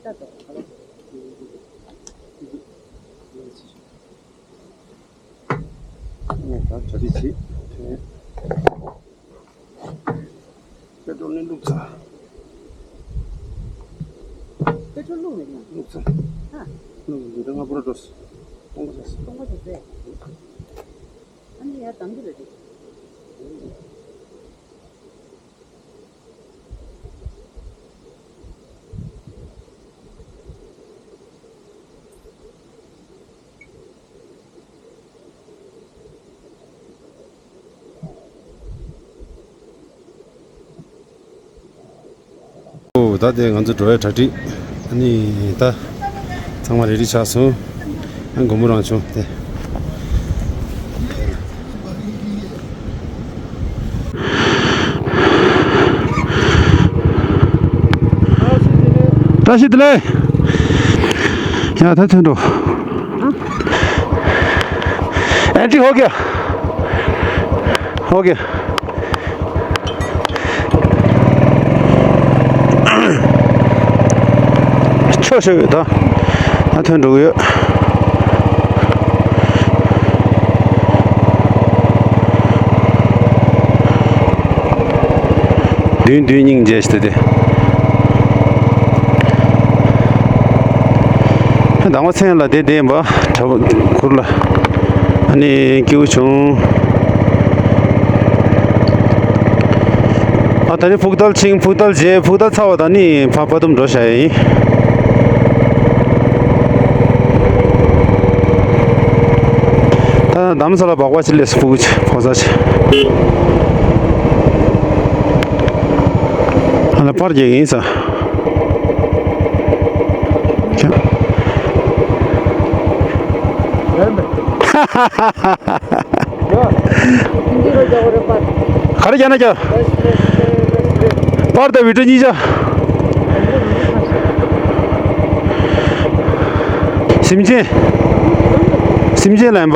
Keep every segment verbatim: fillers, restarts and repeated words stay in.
ད་གྲ་སྒྲིག་བྱེད། པེ་ཊྲོལ་ནི་བླུགས་ཚར། པེ་ཊྲོལ་བླུགས་མེད་ན། བླུགས་ཚར། ཨ། བླུགས་འདི་ལྟར་ང་པུ་ར་འགྲོ་སོང་། སྟོང་པ་བྱས་སོང་། སྟོང་པ་བྱས་ཚེ། ཨ་ནི་ཡར་འདང་གི་རེད་དེ། ཨོ། ད་དེ་ང་ཚོ་འགྲོ་བའི་གྲ་སྒྲིག་ཨ་ནི་ད་ཚང་མ་རེ་ཌི་ཆགས་སོང་། ཨ། མགོན་པོ་རང་བྱུང་དེ། བཀྲ་ཤིས་བདེ་ལེགས། ཡ། ད་ཐོན་འགྲོ། ཨེན་ཊི་ཧོ་གི། ཧོ་གི། ཆོ་ཤོ་ཡོད་ད། ད་ཐོན་འགྲོ་གི་ཡོད། བདུན་བདུན་སྙིང་རྗེ་ཞིག་དེ། དང་པོ་མཚན་ལ་དེ་བསྡད་པ་གྲྭ་པ་གུར་ལ། ཨ་ནི་སྐྱིད་པོ་བྱུང་། ཨ། ད་ནི་ཕུག་ཏལ་ཕྱིན། ཕུག་ཏལ་རྗེས། ཕུག་ཏལ་ཚར་བ་དང་ནི་ཕ་ཕ་དུམ་འགྲོ་བྱ་ཡིན། ད་རྡ་རམ་ས་ལ་སྦག་སྦག་ཅིག་སླེབས་སོང་། ཕུག་ཕུག་ས་ཆེ། ཨ་ལ་པར་རྒྱག་ཡིན་ས། ག་རེ་རྒྱག་ན་རྒྱག། པར་དང་བི་ཌིའོ་གཉིས་ཆ། སེམས་ཅན། སེམས་ཅན་ལ་ཡིན་པ།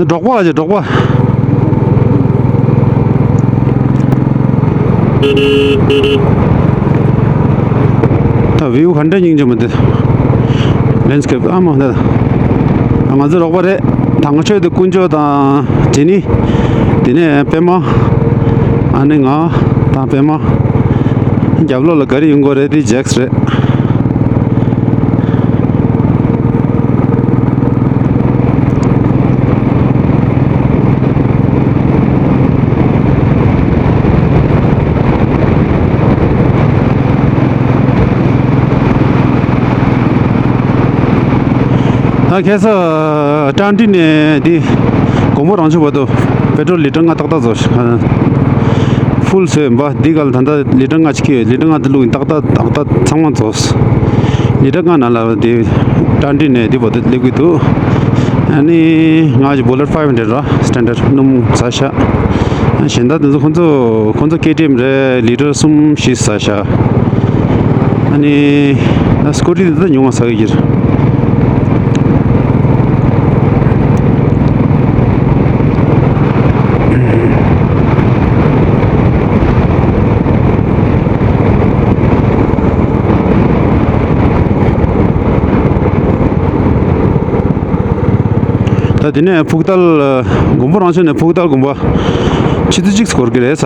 འདི་འབྲོག་པ་ལ་བྱེད། འབྲོག་པ། ད་བིའུ་ག་འདྲ་སྙིང་རྗེ་མོ་འདི། ལེན་སི་ཀེབ་ཨ་མ་འདི། ང་ཚོ་རོགས་པ་རེད། དང་ཆོས་དེ་དཀོན་མཆོག་དང་ཇེ་ནི། དེ་ནས་པད་མ། ཨ་ནི་ང་དང་པད་མ། རྒྱབ་ལོགས་ལ་ག་རེ་ཡོང་གི་རེད། དེ་ཇེག་སི་རེད། ད་ཁ་སང་ཀྲང་ཀྲིག་ནས་འདི་མགོན་པོ་རང་བྱུང་བར་དུ་པེ་ཊྲོལ་ལི་ཊར་ལྔ་ཏག་ཏག་རྫོགས། ཕུལ་བཟོས་ཡིན་པ། འདི་ག་ལ་ད་ལྟ་ལི་ཊར་ལྔ་ཅིག་ཡོད། ལི་ཊར་ལྔ་དེ་བླུགས་ཡིན། ཏག་ཏག་ཏག་ཏག་ཚང་མ་རྫོགས། ལི་ཊར་ལྔ་ནང་ལ་དེ་ཀྲང་ཀྲིག་ནས་དེ་བར་དུ་སླེབས་ཀྱི་འདུག་ཨ་ནི་ང་ཅིག་བྷོ་ལེཊ་ཕའིབ་ཧན་ཌེཌ་ར། སི་ཊན་ཌར་ཌི་སྣུམ་ཟ་ཤག་གཞན་དག་དེ་ཚོ་ཁོང་ཚོ་ཁོང་ཚོ་ཀེ་ཊི་ཨེམ་རེད། ལི་ཊར་གསུམ་བཞི་ཟ་ཤག་ཨ་ནི་ད་སི་ཀུ་ཊི་དེ་ད་ཉུང་བ་ཟ་གི་ཡོད། ད་དེ་ནས་ཕུག་ཏལ། མགོན་པོ་རང་བྱོན་ནས་ཕུག་ཏལ་དགོན་པ་ཆུ་ཚོད་གཅིག་འགོར་གི་རེད་ས།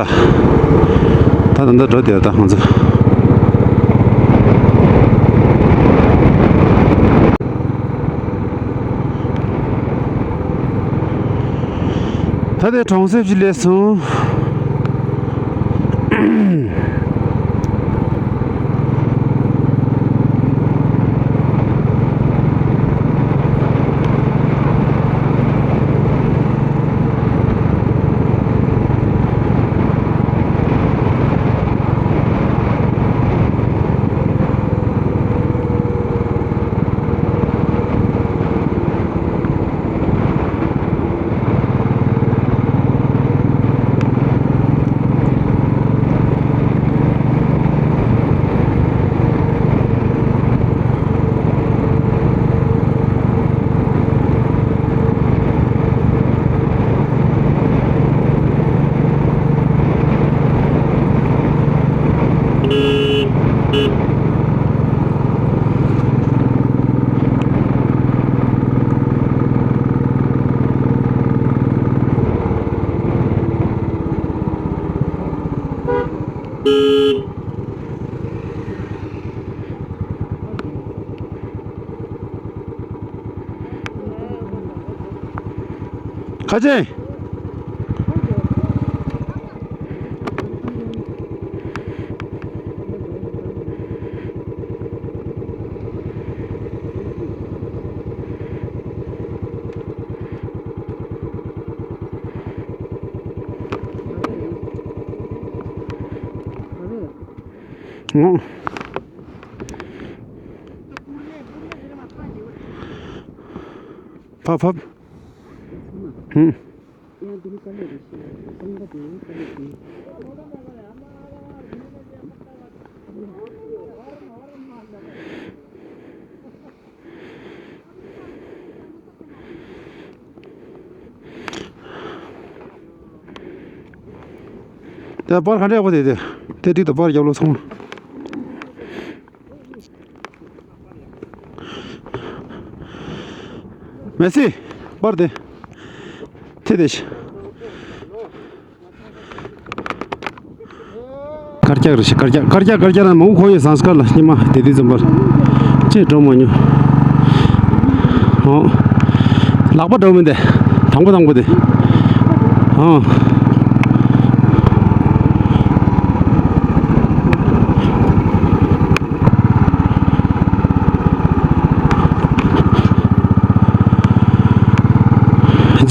ད་ད་ལྟ་འགྲོ་བསྡད་ད་ང་ཚོ། ད་དེ་གྲོང་གསེབ་ཅིག་སླེབས་སོང་། ཁ་ཆེ། ཕབ་ཕབ། ཧུམ། དེ་པར་ག་འདྲ་ཡག་པོ་དེ་དེ་དེ་ཏིག་ཏུ་པར་རྒྱབ་ལོ་སོང་། མེ་སི། པར་དེ་དེ་དེ་ཤི། དཀར་རྒྱག་རེ་ཞིག་དཀར་རྒྱག་དཀར་རྒྱག་དཀར་རྒྱག་ན་མང་པོ་ཡོད། ཟངས་དཀར་ལ་ཉི་མ་དེ་དུས་ཙམ་པར་ཅེས་འགྲོ་མ་མྱོང་། ཨོ། ལག་པ་འགྲོ་མི་འདི་དང་པོ་དང་པོ་དེ། ཨོ།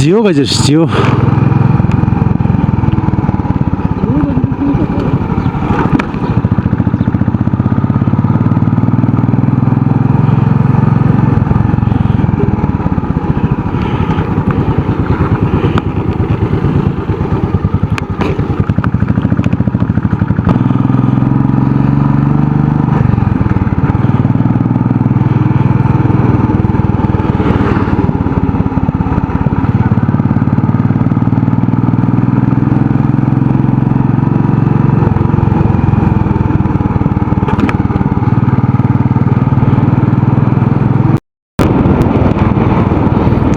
ཇི་ཡོ་ག་ཇི་ཇི་ཡོ།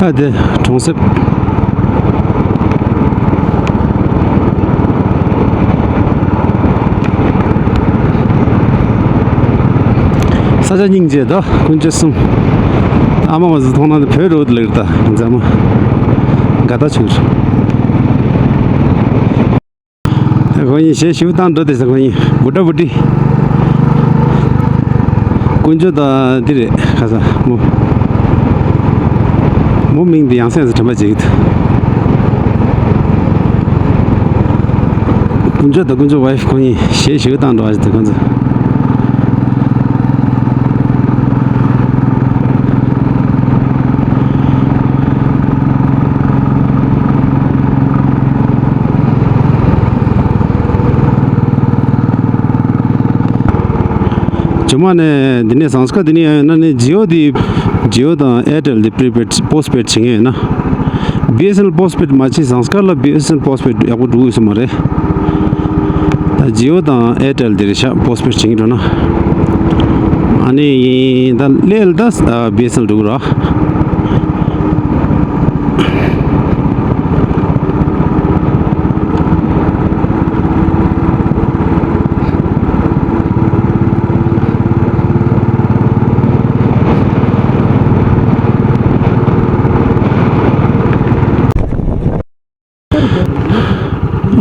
ད་དེ་གྲོང་གསེབ། ས་ཆ་སྙིང་རྗེ་ད་དཀོན་མཆོག་གསུམ། ཨ་མ་བ་ཟི་མཐོང་ན་དེ་བོད་རོལ་ལེར་ད་མཛའ་མ་དགའ་ད་ཆུར། ཁོ་གཉིས་གཞས་ཞིབ་བཏང་འགྲོ་དེ་ཟེར། ཁོ་གཉིས་བུ་ཏྲ་བུ་ཏི། དཀོན་མཆོག་དང་འདི་རེད་ཁ་ས་མོ། མོ་མིང་འདི་ཡང་སེམས་སུ་དྲན་པ་བརྗེད་ཀྱི་འདུག་དཀོན་མཆོག་དང་དཀོན་མཆོག་ཝའི་ཕི་ཁོ་གཉིས་གཞས་ཞིབ་བཏང་འགྲོ་བ་ཞིག་འདུག་ཁོ་ཚོ། ཇོ་མ་ནས་འདི་ནས་ཟངས་དཀར་འདི་ནས་ཡོང་ཡོད་ན་ནི་ཇི་ཡོ་འདི་ཇི་ཡོ་དང་ཨེར་ཊེལ་འདི་པི་རི་པེཌ་པོ་སི་པེཌ་བྱེད་མཁན་ཡོད་ན། བི་ཨེས་ཨེན་ཨེལ་པོ་སི་པེཌ་མ་བྱེད། ཟངས་དཀར་ལ་བི་ཨེས་ཨེན་ཨེལ་པོ་སི་པེཌ་ཡག་པོ་འགྲོ་གི་ཡོད་ས་མ་རེད། ད་ཇི་ཡོ་དང་ཨེར་ཊེལ་འདི་རེད་ཤག་པོ་སི་པེཌ་བྱེད་ཀྱི་འགྲོ་ན། ཨ་ནི་ད་སླེབས་ད་བི་ཨེས་ཨེན་ཨེལ་འགྲོ་གི་རེད།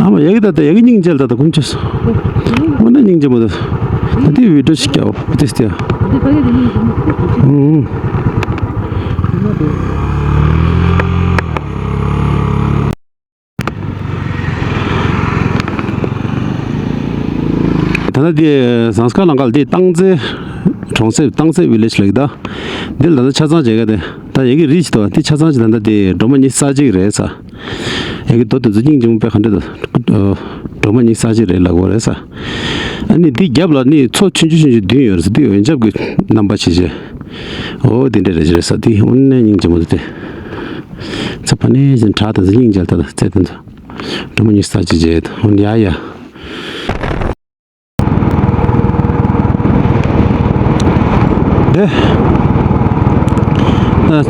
ཨ་མ་ཡ་གི་ད་ད་ཡ་གི་སྙིང་རྗེ་ད་ད་དཀོན་མཆོག་དངོས་གནས་སྙིང་རྗེ་མོ་ད། ད་དེ་བི་ཌི་ཡོ་ཞིག་རྒྱག་འོ་དེ་སྟེ། ཨུམ། ད་ལྟ་འདི་ཟངས་དཀར་ལམ་ཁ་ལ་འདི་སྟག་རྩེ་གྲོང་གསེབ། སྟག་རྩེ་ཝི་ལེཇ་ལབ་ཀྱི་ད། འདི་ལ་ད་ཆ་ཚང་བྱེད་ག་དེ་ད་ཡ་གི་རི་ཞིག་འདུག་འདི་ཆ་ཚང་ཞིག་ད་ལྟ་འདི་སྒྲོལ་མ་ཉི་ཤུ་རྩ་གཅིག་རེད་ས། ཡ་གི་རྡོ་དེ་ཚོ་སྙིང་རྗེ་མོ་དཔེ་ག་འདྲ་འདུག་སྒྲོལ་མ་ཉི་ཤུ་རྩ་གཅིག་རེད་ལབ་དགོས་རེད་ས། ཨ་ནི་འདི་རྒྱབ་ལ་ནི་མཚོ་ཆུང་ཆུང་ཆུང་ཆུང་བདུན་ཡོད་རེད་ས། འདི་འོན་ཆབ་ཀྱི་རྣམ་པ་བྱེད་བྱེད། འོ་དེ་འདྲ་རེད་རེད་ས། འདི་དངོས་གནས་སྙིང་རྗེ་མོ་འདུག་སྟེ། ཚ་ཕ་ནས་བཞིན་བྲག་དང་སྙིང་རྗེ་ལ་ད་ལྟ་རྩེ་དང་། སྒྲོལ་མ་ཉི་ཤུ་རྩ་གཅིག་བྱས་འོ་ཡ་ཡ། དེ།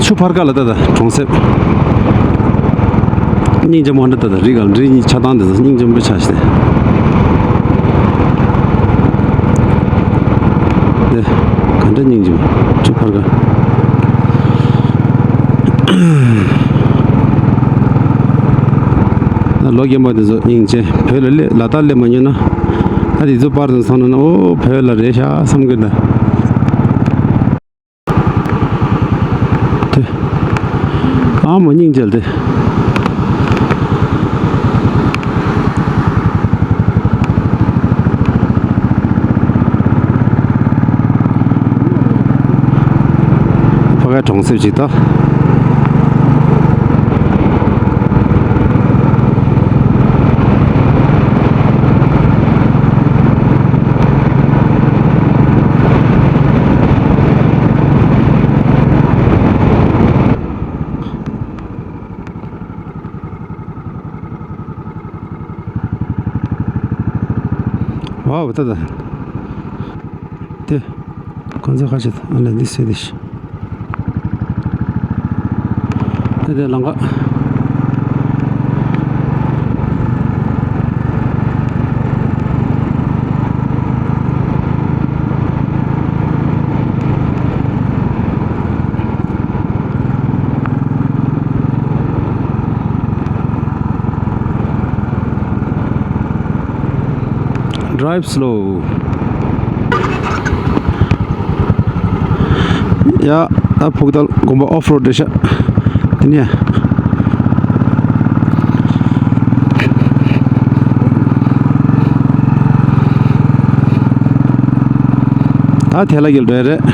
ཆུ་ཕར་ཁ་ལ་ད་ད་གྲོང་གསེབ། སྙིང་རྗེ་མོ་འདྲ་ད་ད་རི་ག་རི་གཉིས་ཆ་ཚང་དེ་ཚོ་སྙིང་རྗེ་མོ་དཔེ་ཆགས་ཤིག་སྟེ། ད་སྙིང་རྗེ་མོ་ཅིག་ཕར་ག་ད་ལོ་རྒན་པ་དེ་ཚོ་སྙིང་རྗེ། བོད་ལ་སླེབས་ལ་དྭགས་སླེབས་མ་མྱོང་ན། ད་དེ་ཚོ་པར་དུ་སོང་ན་ན་ཨོ་བོད་ལ་རེད་ཤག་བསམ་གི་འདུག་དེ་ཨ་མ་སྙིང་རྗེ་དེ། ཕ་གའི་གྲོང་གསེབ་ཅིག་ད། ཝའོ། ད་ད་དེ། ཁོང་ཚོ་ཁ་ཤས་ཨ་ལས་འདི་སེ་དེ་ཤི། དེ་དེ་ལང་ཀ Drive slow. ཡ། ད་ཕུག་ཏལ་དགོན་པ་ཨོཕ་རོཌ་རེད་ཤག་དེ་ནས། ད་ཐལ་ལ་གིལ་འགྲོ་ཡ་རེད།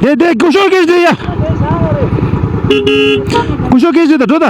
དེ་དེ་སྐུ་ཞབས་སྐད་ཆ་ཡ། སྐུ་ཞབས་སྐད་ཆ་ད་འགྲོ་ད།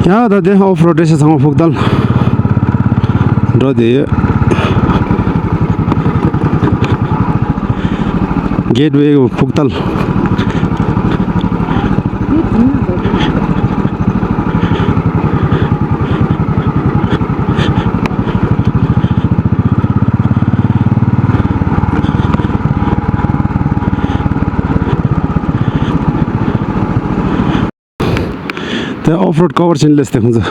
ཡ་ད་དེ་ཨོཕ་རོཌ་རེད་ཤག་ཚང་མ་ཕུག་ཏལ་འགྲོ་དེ་ཡོད། གེ་ཊི་ཝེ་ཕུག་ཏལ། དེ་ཨོཕ་རོཌ་ཀ་བར་ཕྱིན་ལེས་དེ་ཁོང་ཚོ།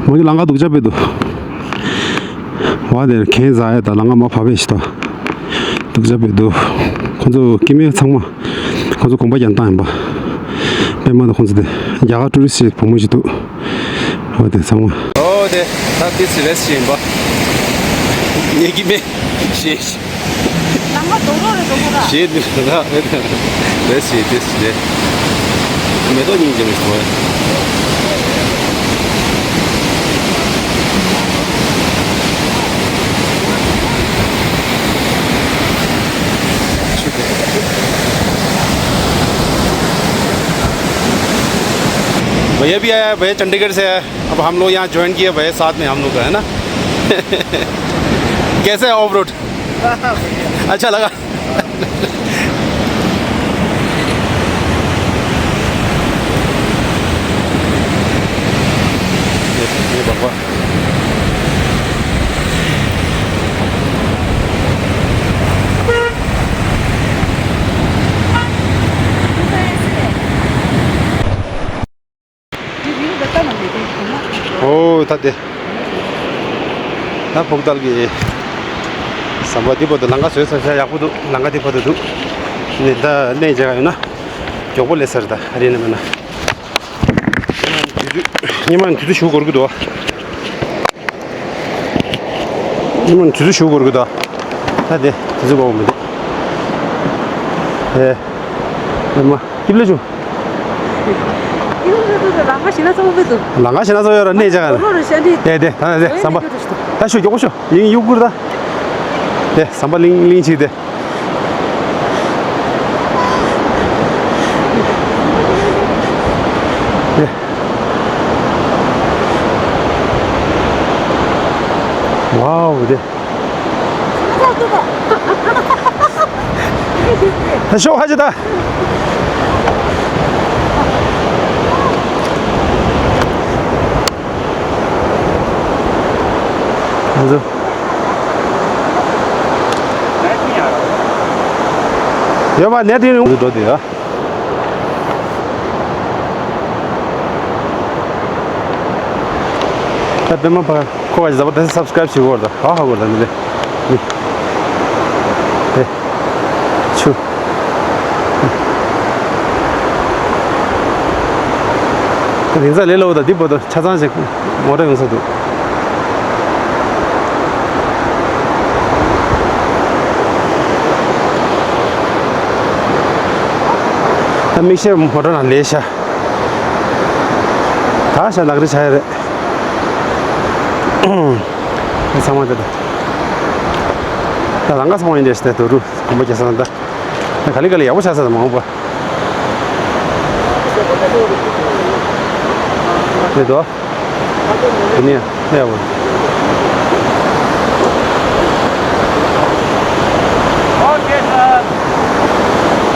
མོ་གི་ལང་ཀ་སྡུག་ཅག་པོ་འདུག་ཝ་དེར་ཁན་ཟ་ཡ་ད་ལང་ཀ་མ་ཕབ་པའི་ཤི་ཏོ། སྡུག་ཅག་པོ་འདུག་ཁོང་ཚོ་སྐྱེ་དམན་ཚང་མ། ཁོང་ཚོ་གོམ་པ་རྒྱག་སྟངས་ཡིན་པ། པད་མ་དང་ཁོང་ཚོ་དེ་རྒྱ་གར་ཊུ་རི་སི་ཊི་བུ་མོ་ཞིག་འདུག་ཨོ་དེ་ཚང་མ། ཨོ་དེ་ད་དེ་སི་རེ་སི་ཡིན་པ། ཉེ་གི་མེད། ཞེས། ལམ་ཁ་རྡོག་རྡོག་རེད་རྡོག་རྡོག་ར། ཞེས་འདུག་ར། རེ་སི་དེ་སི་རེ། མེ་ཏོག་སྙིང་རྗེ་མོ་ཞིག་འདུག भैया भी आया है, भैया चंडीगढ़ से है। अब हम लोग यहाँ ज्वाइन किए भैया, साथ में हम लोग का, है ना? कैसे है ऑफ रोड? अच्छा लगा। ये, ये बंगवा। ཨོ་ད་དེ། ད་ཕུག་ཏལ་གི་ཟམ་པ་འདི་བར་དུ་ལམ་ཁ་བཟོས་ཚར་ཤག་ཡག་པོ་འདུག་ལམ་ཁ་འདི་བར་དུ་འདུག་ནི་ད་གནས་མཇལ་ཁ་ཡོད་ན་མགྱོགས་པོ་སླེབས་ཚར། ད་རེད་ནི་མིན་ན། ཉི་མ་དུས་ཚོད་ཞུ་འགོར་གི་འདུག་ཉི་མ་དུས་ཚོད་ཞུ་དགོས་ཀྱི་འདུག་ད་དེ་དུས་ཚོད་འགོར་མི་འདུག་ཨེ། ཉི་མ་སྐྱིད་ལེ་བྱུང་། ལང་ཀ་ཞེ་ན་ཚ་བོ་ཡོད་ར་གནས་ཅག་ཨེ་དེ་ད་དེ་ཟམ་པ་ད་ཤུ་མགྱོགས་པོ་ཤོག་ཡིན་གཡུག་ཁུར་ད། དེ་ཟམ་པ་ལིང་ལིང་ཆིག་དེ། དེ། ཝའོ་དེ། ད་ཤོག་ཧ་ཅི་ད། ང་ཚོ། ཡོད་མ་ནས་དེ་ཡོང་འགྲོ་དེ་ཡ། ད་པད་མ་ཕ་ཁོ་བ་ཞིག་ཟ་བ་དེ་སབ་སི་ཀ་རེབ་བྱེད་དགོས་རེད། ཧ་ཧ་དགོས་རེད་འདི་ལས། ནི། དེ། ཆུ། དེ་རིང་ཚ་ལས་སླ་བོ་དང་འདི་བར་དུ་ཆ་ཚང་ཞིག་མོ་ཊ་ཡོང་ས་འདུག་ད་མིག་ཤེལ་མོ་ཊ་ནང་ལས་ཤ། ད་ཤ་ལག་རི་ཆ་ཡ་རེད། ཚང་མ་དེ་ད། ད་རང་ག་ཚང་མ་ཡིན་དེ་ཤ་དེ་དུ་རུ་གོམ་པ་རྒྱག་ས་ད། ད་ག་ལེ་ག་ལེ་ཡག་པོ་ཆགས་ས་ད་མ་འོངས་པ། རེད་དོ། དེ་ནས་ལས་འོ། Okay, sir.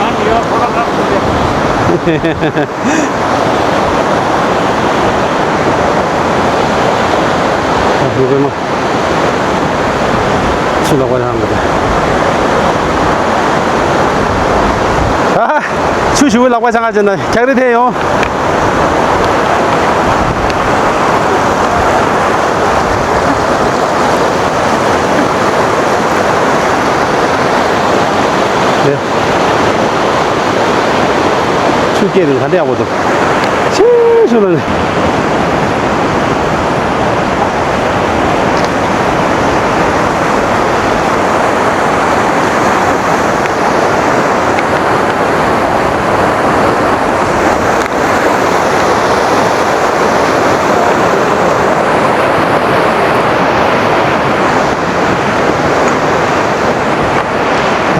And your photograph today. ཨ་ཧུ་རེ་མ། ཆུ་ལག་པ་ཆང་གི་རེད། ཨ། ཆུ་ཞུ་བའི་ལག་པ་ཆང་ག་ཅན་ན་འཁྱག་རི་ཐེ་ཡོང་། དེ། ཆུ་སྐྱེས་དེ་ག་འདྲ་ཡག་པོ་འདུག་ཆེ་ཆུ་ལ་ནི།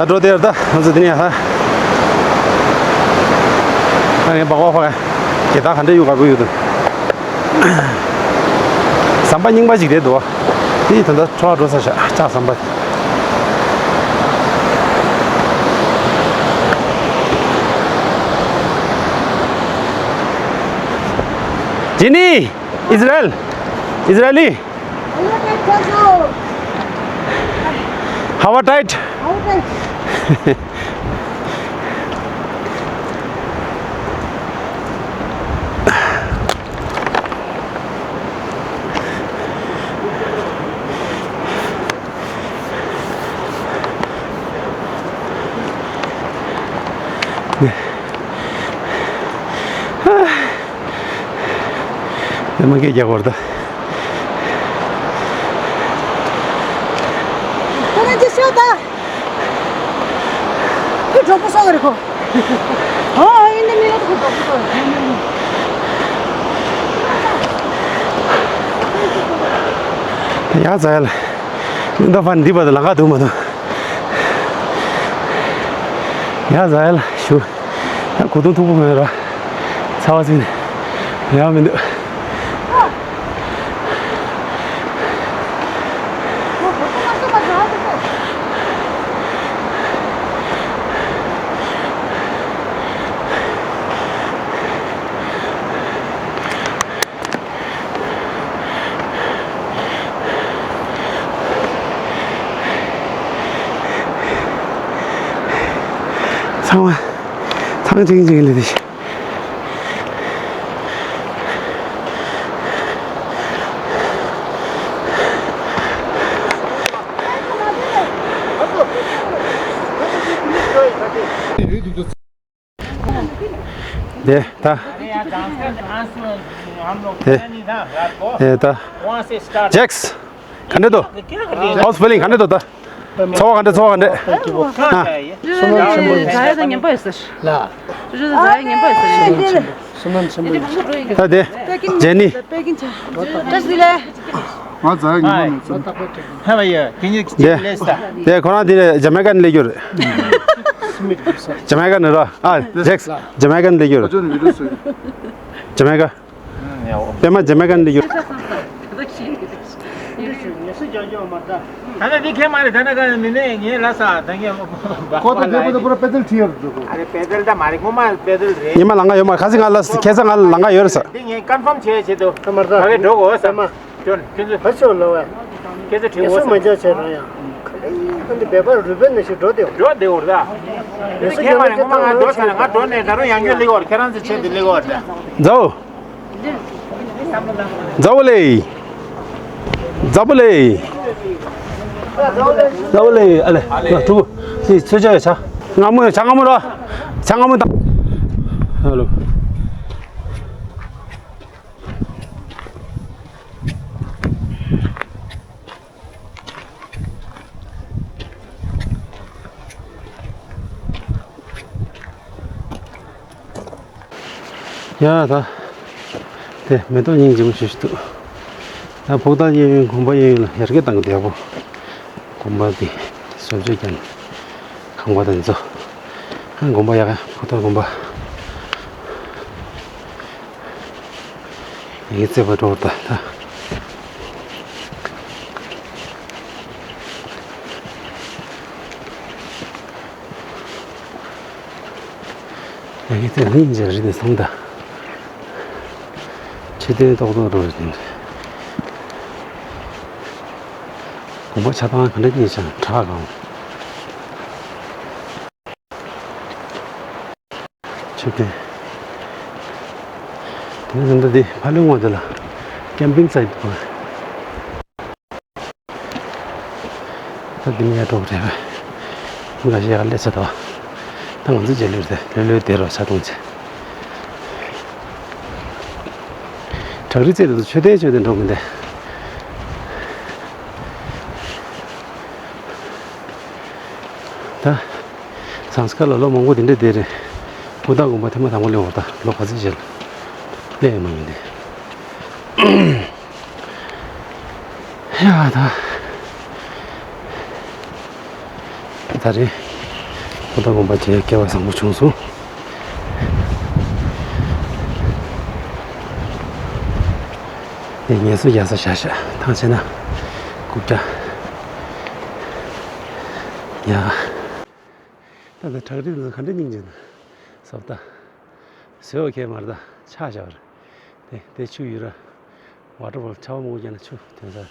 ད་འགྲོ་དེར་ད་ང་ཚོ་དེ་ནས་ཧ། ད་ངས་སྦག་སྦག་ཧོ་ཡ། དེ་ད་ག་འདྲ་ཡོད་ག་རུ་ཡོད་དོ། ཟམ་པ་རྙིང་པ་ཞིག་རེད་དོ། དེ་ད་ལྟ་འཕྲོ་བ་འགྲོ་ས་ཤག་ལྕགས་ཟམ་པ། ཇི་ནི། ཨིས་ར་ཨེལ། ཨིས་ར་ཨེལ་ལི། ཧ་ཝ་ཊའིཊ། ནི་མ་སྐད་རྒྱག་བར་ད། ཁོ་རང་ཅི་ཤོད་ད། ཁོ་གྲོགས་པོ་སོགས་རེད་ཁོ། ཨོ་ཨིན་ནི་མི་རེད་ཁོ་གྲོགས་པོ་སོགས་རེད། ཡ་ཛ་ཡལ། ད་ཕར་འདི་བར་དུ་ལམ་ཁ་འདུག་མ་འདུག་ཡ་ཛ་ཡལ་ཞུ། ཡང་གོ་དུང་མཐུག་པོ་མེད་ར། ཚ་བ་ཚིག་ནས་ཡང་མི་འདུག་ཚང་མ་ཚང་ཅིང་ཅིང་ལས་དེ། དེ་ད། དེ་དེ་ད། ཇེགས། ག་འདྲ་འདུག How's feeling? ག་འདྲ་འདུག་ད། ཚོར་བ་ག་འདྲ། ཚོར་བ་ག་འདྲ། ཨ། བསོད་ནམས་ཆེན་པོ་ཡིན། བཟའ་ཡ་ད་ངན་པ་ཡོད་ཟེར། ལ། བཟའ་ཡ་ངན་པ་ཡོད་ཟེར། བསོད་ནམས་ཆེན་པོ། བསོད་ནམས་ཆེན་པོ་ཡིན། ད་དེ། ཇེ་ནི། བཀྲ་ཤིས་བདེ་ལེགས། ང་བཟའ་ཡ་ངན་པ་མེད་ཚོད། How are you? Can you explain this? དེ་ཁོ་རང་དེ་ཇ་མེ་ཀ་ནས་སླེབས་རྒྱུ་རེད། ཇ་མེ་ཀ་ནས་རོ། ཨ། ཇེག་སི། ཇ་མེ་ཀ་ནས་སླེབས་རྒྱུ་རེད། ཇ་མེ་ཀ། པད་མ་ཇ་མེ་ཀ་ནས་སླེབས་རྒྱུ། ད་ནི་འདི་ཁྱེད་མ་རེད། ད་ནི་ག་མི་ནས་ངས་ལ་ས་ད་ངས་ཁོ་ད་དེ་པོ་ད་པུ་ར་པེ་ཏལ་ཁྲིད་ཡོད་འགྲོ་གོ། ཨ་རེ་པེ་ཏལ་ད་མ་རེད། ངོ་མ་པེ་ཏལ་རེད། ཉི་མ་ལང་ག་ཡོད་མ་རེད། ཁ་སང་ང་ལ་ཁ་སང་ང་ལ་ལང་ག་ཡོད་རེད་ས། འདི་ངས་ཀོན་ཕམ་བྱས་བྱེད་དོ། ད་མར་ད་ག་གེ་འགྲོ་གོ་ས། ད་མ་ཁྱོད་ཁྱོད་ཚོ་ཕར་ཕྱོགས་ལ་བས། ཁྱེད་ཚོ་ཁྲིད་གོ་ས། མ་འཇོག་བྱས་རང་ཡང་། ཁ་ལི་ཁ་འདི་བེ་པར་རུ་བེ་ནས་ཞིག་འགྲོ་དེ། འགྲོ་དེ་འོར་ད། འདི་ཁྱེད་མ་རེད། ངོ་མ་ང་འགྲོ་ས་ནས་ང་འགྲོ་ནས་ད་རུང་ཡང་ཁྱོད་སླེབས་གོ་རེད། ཁྱེད་རང་ཚོ་ཆེད་དུ་སླེབས་གོ་རེད། ཛའོ། ཛའོ་ལེ། ཛའོ་ལེ། ཛའོ་ལེ། ཨ་ལེ། ང་ཐུ་བོ། ཅི་ཚོད་ཆ་ཡོད་ཆ། སྔ་མོ་ཡོད་ཆ། སྔ་མོ་རོ། ཆ་སྔ་མོ་དང་། ཧ་ལོ། ཡ་ད། དེ་མེ་ཏོག་སྙིང་རྗེ་མོ་ཞེ་ཞིག་འདུག་ད་ཕུག་ཐང་གཡས་གཡོན་གོམ་པ་གཡས་གཡོན་ལ་ཡར་རྒྱས་བཏང་གི་བསྡད་པོ། གོམ་པ་དེ་བཟོ་བཅོས་ཀྱང་ཁང་པ་དང་ཚོ། ཨ་གོམ་པ་ཡག་ག་ཕུག་ཐང་གོམ་པ། ཡིག་རྩིས་པ་འགྲོ་བར་ད་ད། ཡིག་རྩིས་ལྷིང་འཇགས་རེད་དེ་སོང་ད། ཁྲི་སྟོན་ཏོག་ཏོག་འགྲོ་བཞིན་རེད། དགོན་པ་ཆ་ཚང་ག་འདྲ་ཉེ་ཆ་དྲག་གམ། ཆོས་སྡེ། དེ་ནས་ད་ལྟ་འདི་ཕ་ལུང་བ་འདི་ལ་ཀེམ་པིང་སའིཊ་དགོས། ད་འདི་ནས་ཡར་འགྲོ་དགོས་རེད་པས། མི་ཁ་ཤས་ཡར་སླེབས་ཚར་འདུག་ད་ང་ཚོ་རྗེས་ལུས་རེད། ལྷོད་ལྷོད་བསྡད་རོགས། ཆ་ཚང་བྱས། བྲག་རི་རྩེ་དེ་ཚོ་མཆོད་རྟེན་མཆོད་རྟེན་འགྲོ་མི་འདུག་ད། ཟངས་དཀར་ལ་ལོ་མང་པོ་དེ་འདྲ་བསྡད་རེད། ཕུག་ཐང་དགོན་པ་ཐེངས་མ་དང་པོ་སླེབས་པ་རེད། ད་ལོ་ག་ཚོད་ཅིག་སླེབས་ཡོད་མ་ཡིན་ཏེ། ཡ་ད། ད་རེས་ཕུག་ཐང་དགོན་པ་དེ་སྐལ་བ་བཟང་པོ་བྱུང་སོང་། དེ་ངལ་གསོ་རྒྱག་ས་བཞག་བཞག་ཐང་ཆད་ན་རྐུབ་བཀྱག་ཡ། ད་ལྟ་བྲག་རི་འདི་ག་འདྲ་སྙིང་རྗེ་འདུག་ཟབ་ད། བཟོས་པ་ཁྱད་མ་རེད། ད་ཆགས་བཞག་པ་རེད། དེ་དེ་ཆུ་ཡོད་ར། ཝ་ཊར་ཕོལ། ཆར་པ་མང་པོ་བརྒྱབ་ན་ཆུ་ཐོན་ས།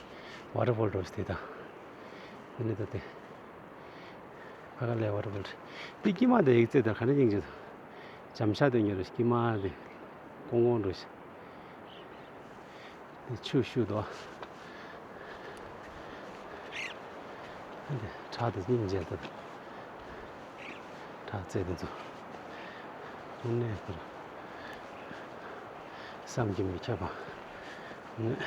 ཝ་ཊར་ཕོལ་འགྲོ་ཞིག་དེ་དང་། འདི་ནི་ད་དེ། ཕ་ག་ལའི་ཝ་ཊར་ཕོལ་རེད། དེ་དཀྱིལ་མ་དེ་ཡིག་ཚད་དང་ག་འདྲ་སྙིང་རྗེ་འདུག་འཇམ་ཤ་དེ་ཉོ་ར། དཀྱིལ་མ་དེ་ཀོང་ཀོང་འགྲོ་ཞིག་ཆུ་ཤུགས་དོ། བྲག་དེ་སྙིང་རྗེ་ལྟ། བྲག་རྩེ་དེ་ཚོ། དངོས་གནས་ཁོ་རང་བསམ་གྱིས་མི་ཁྱབ་པ། དངོས་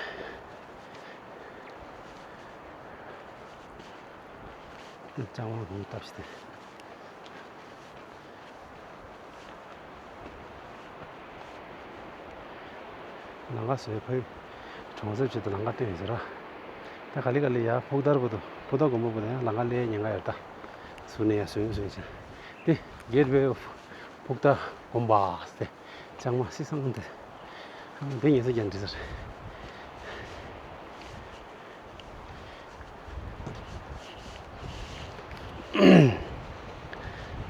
གནས། ལྕང་མ་གོང་བཏབ་ཤི་སྟེ། ལམ་ཁ་བཟོས། ཕ་གི་གྲོང་གསེབ་ཆེད་དུ་ལམ་ཁ་བཏོན་ཡོད་ཟེར་ར། ད་ག་ལེ་ག་ལེ་ཡར་ཕུག་ཐང་བར་དུ། ཕུག་ཐང་དགོན་པ་བར་དུ་ཡང་ལམ་ཁ་སླེབས་ཉེན་ཁ་ཡོད་ད། ཟུར་ནས་ཡར་བཟོས་བཟོས་བྱས། འདི་Gateway of ཕུག་ཐང་དགོན་པ་ཟེར་ཏེ་ལྕང་མ་བསིལ་སང་འདི། འདི་ངེད་ཚོ་རྒྱ་འདྲི་ཟེར།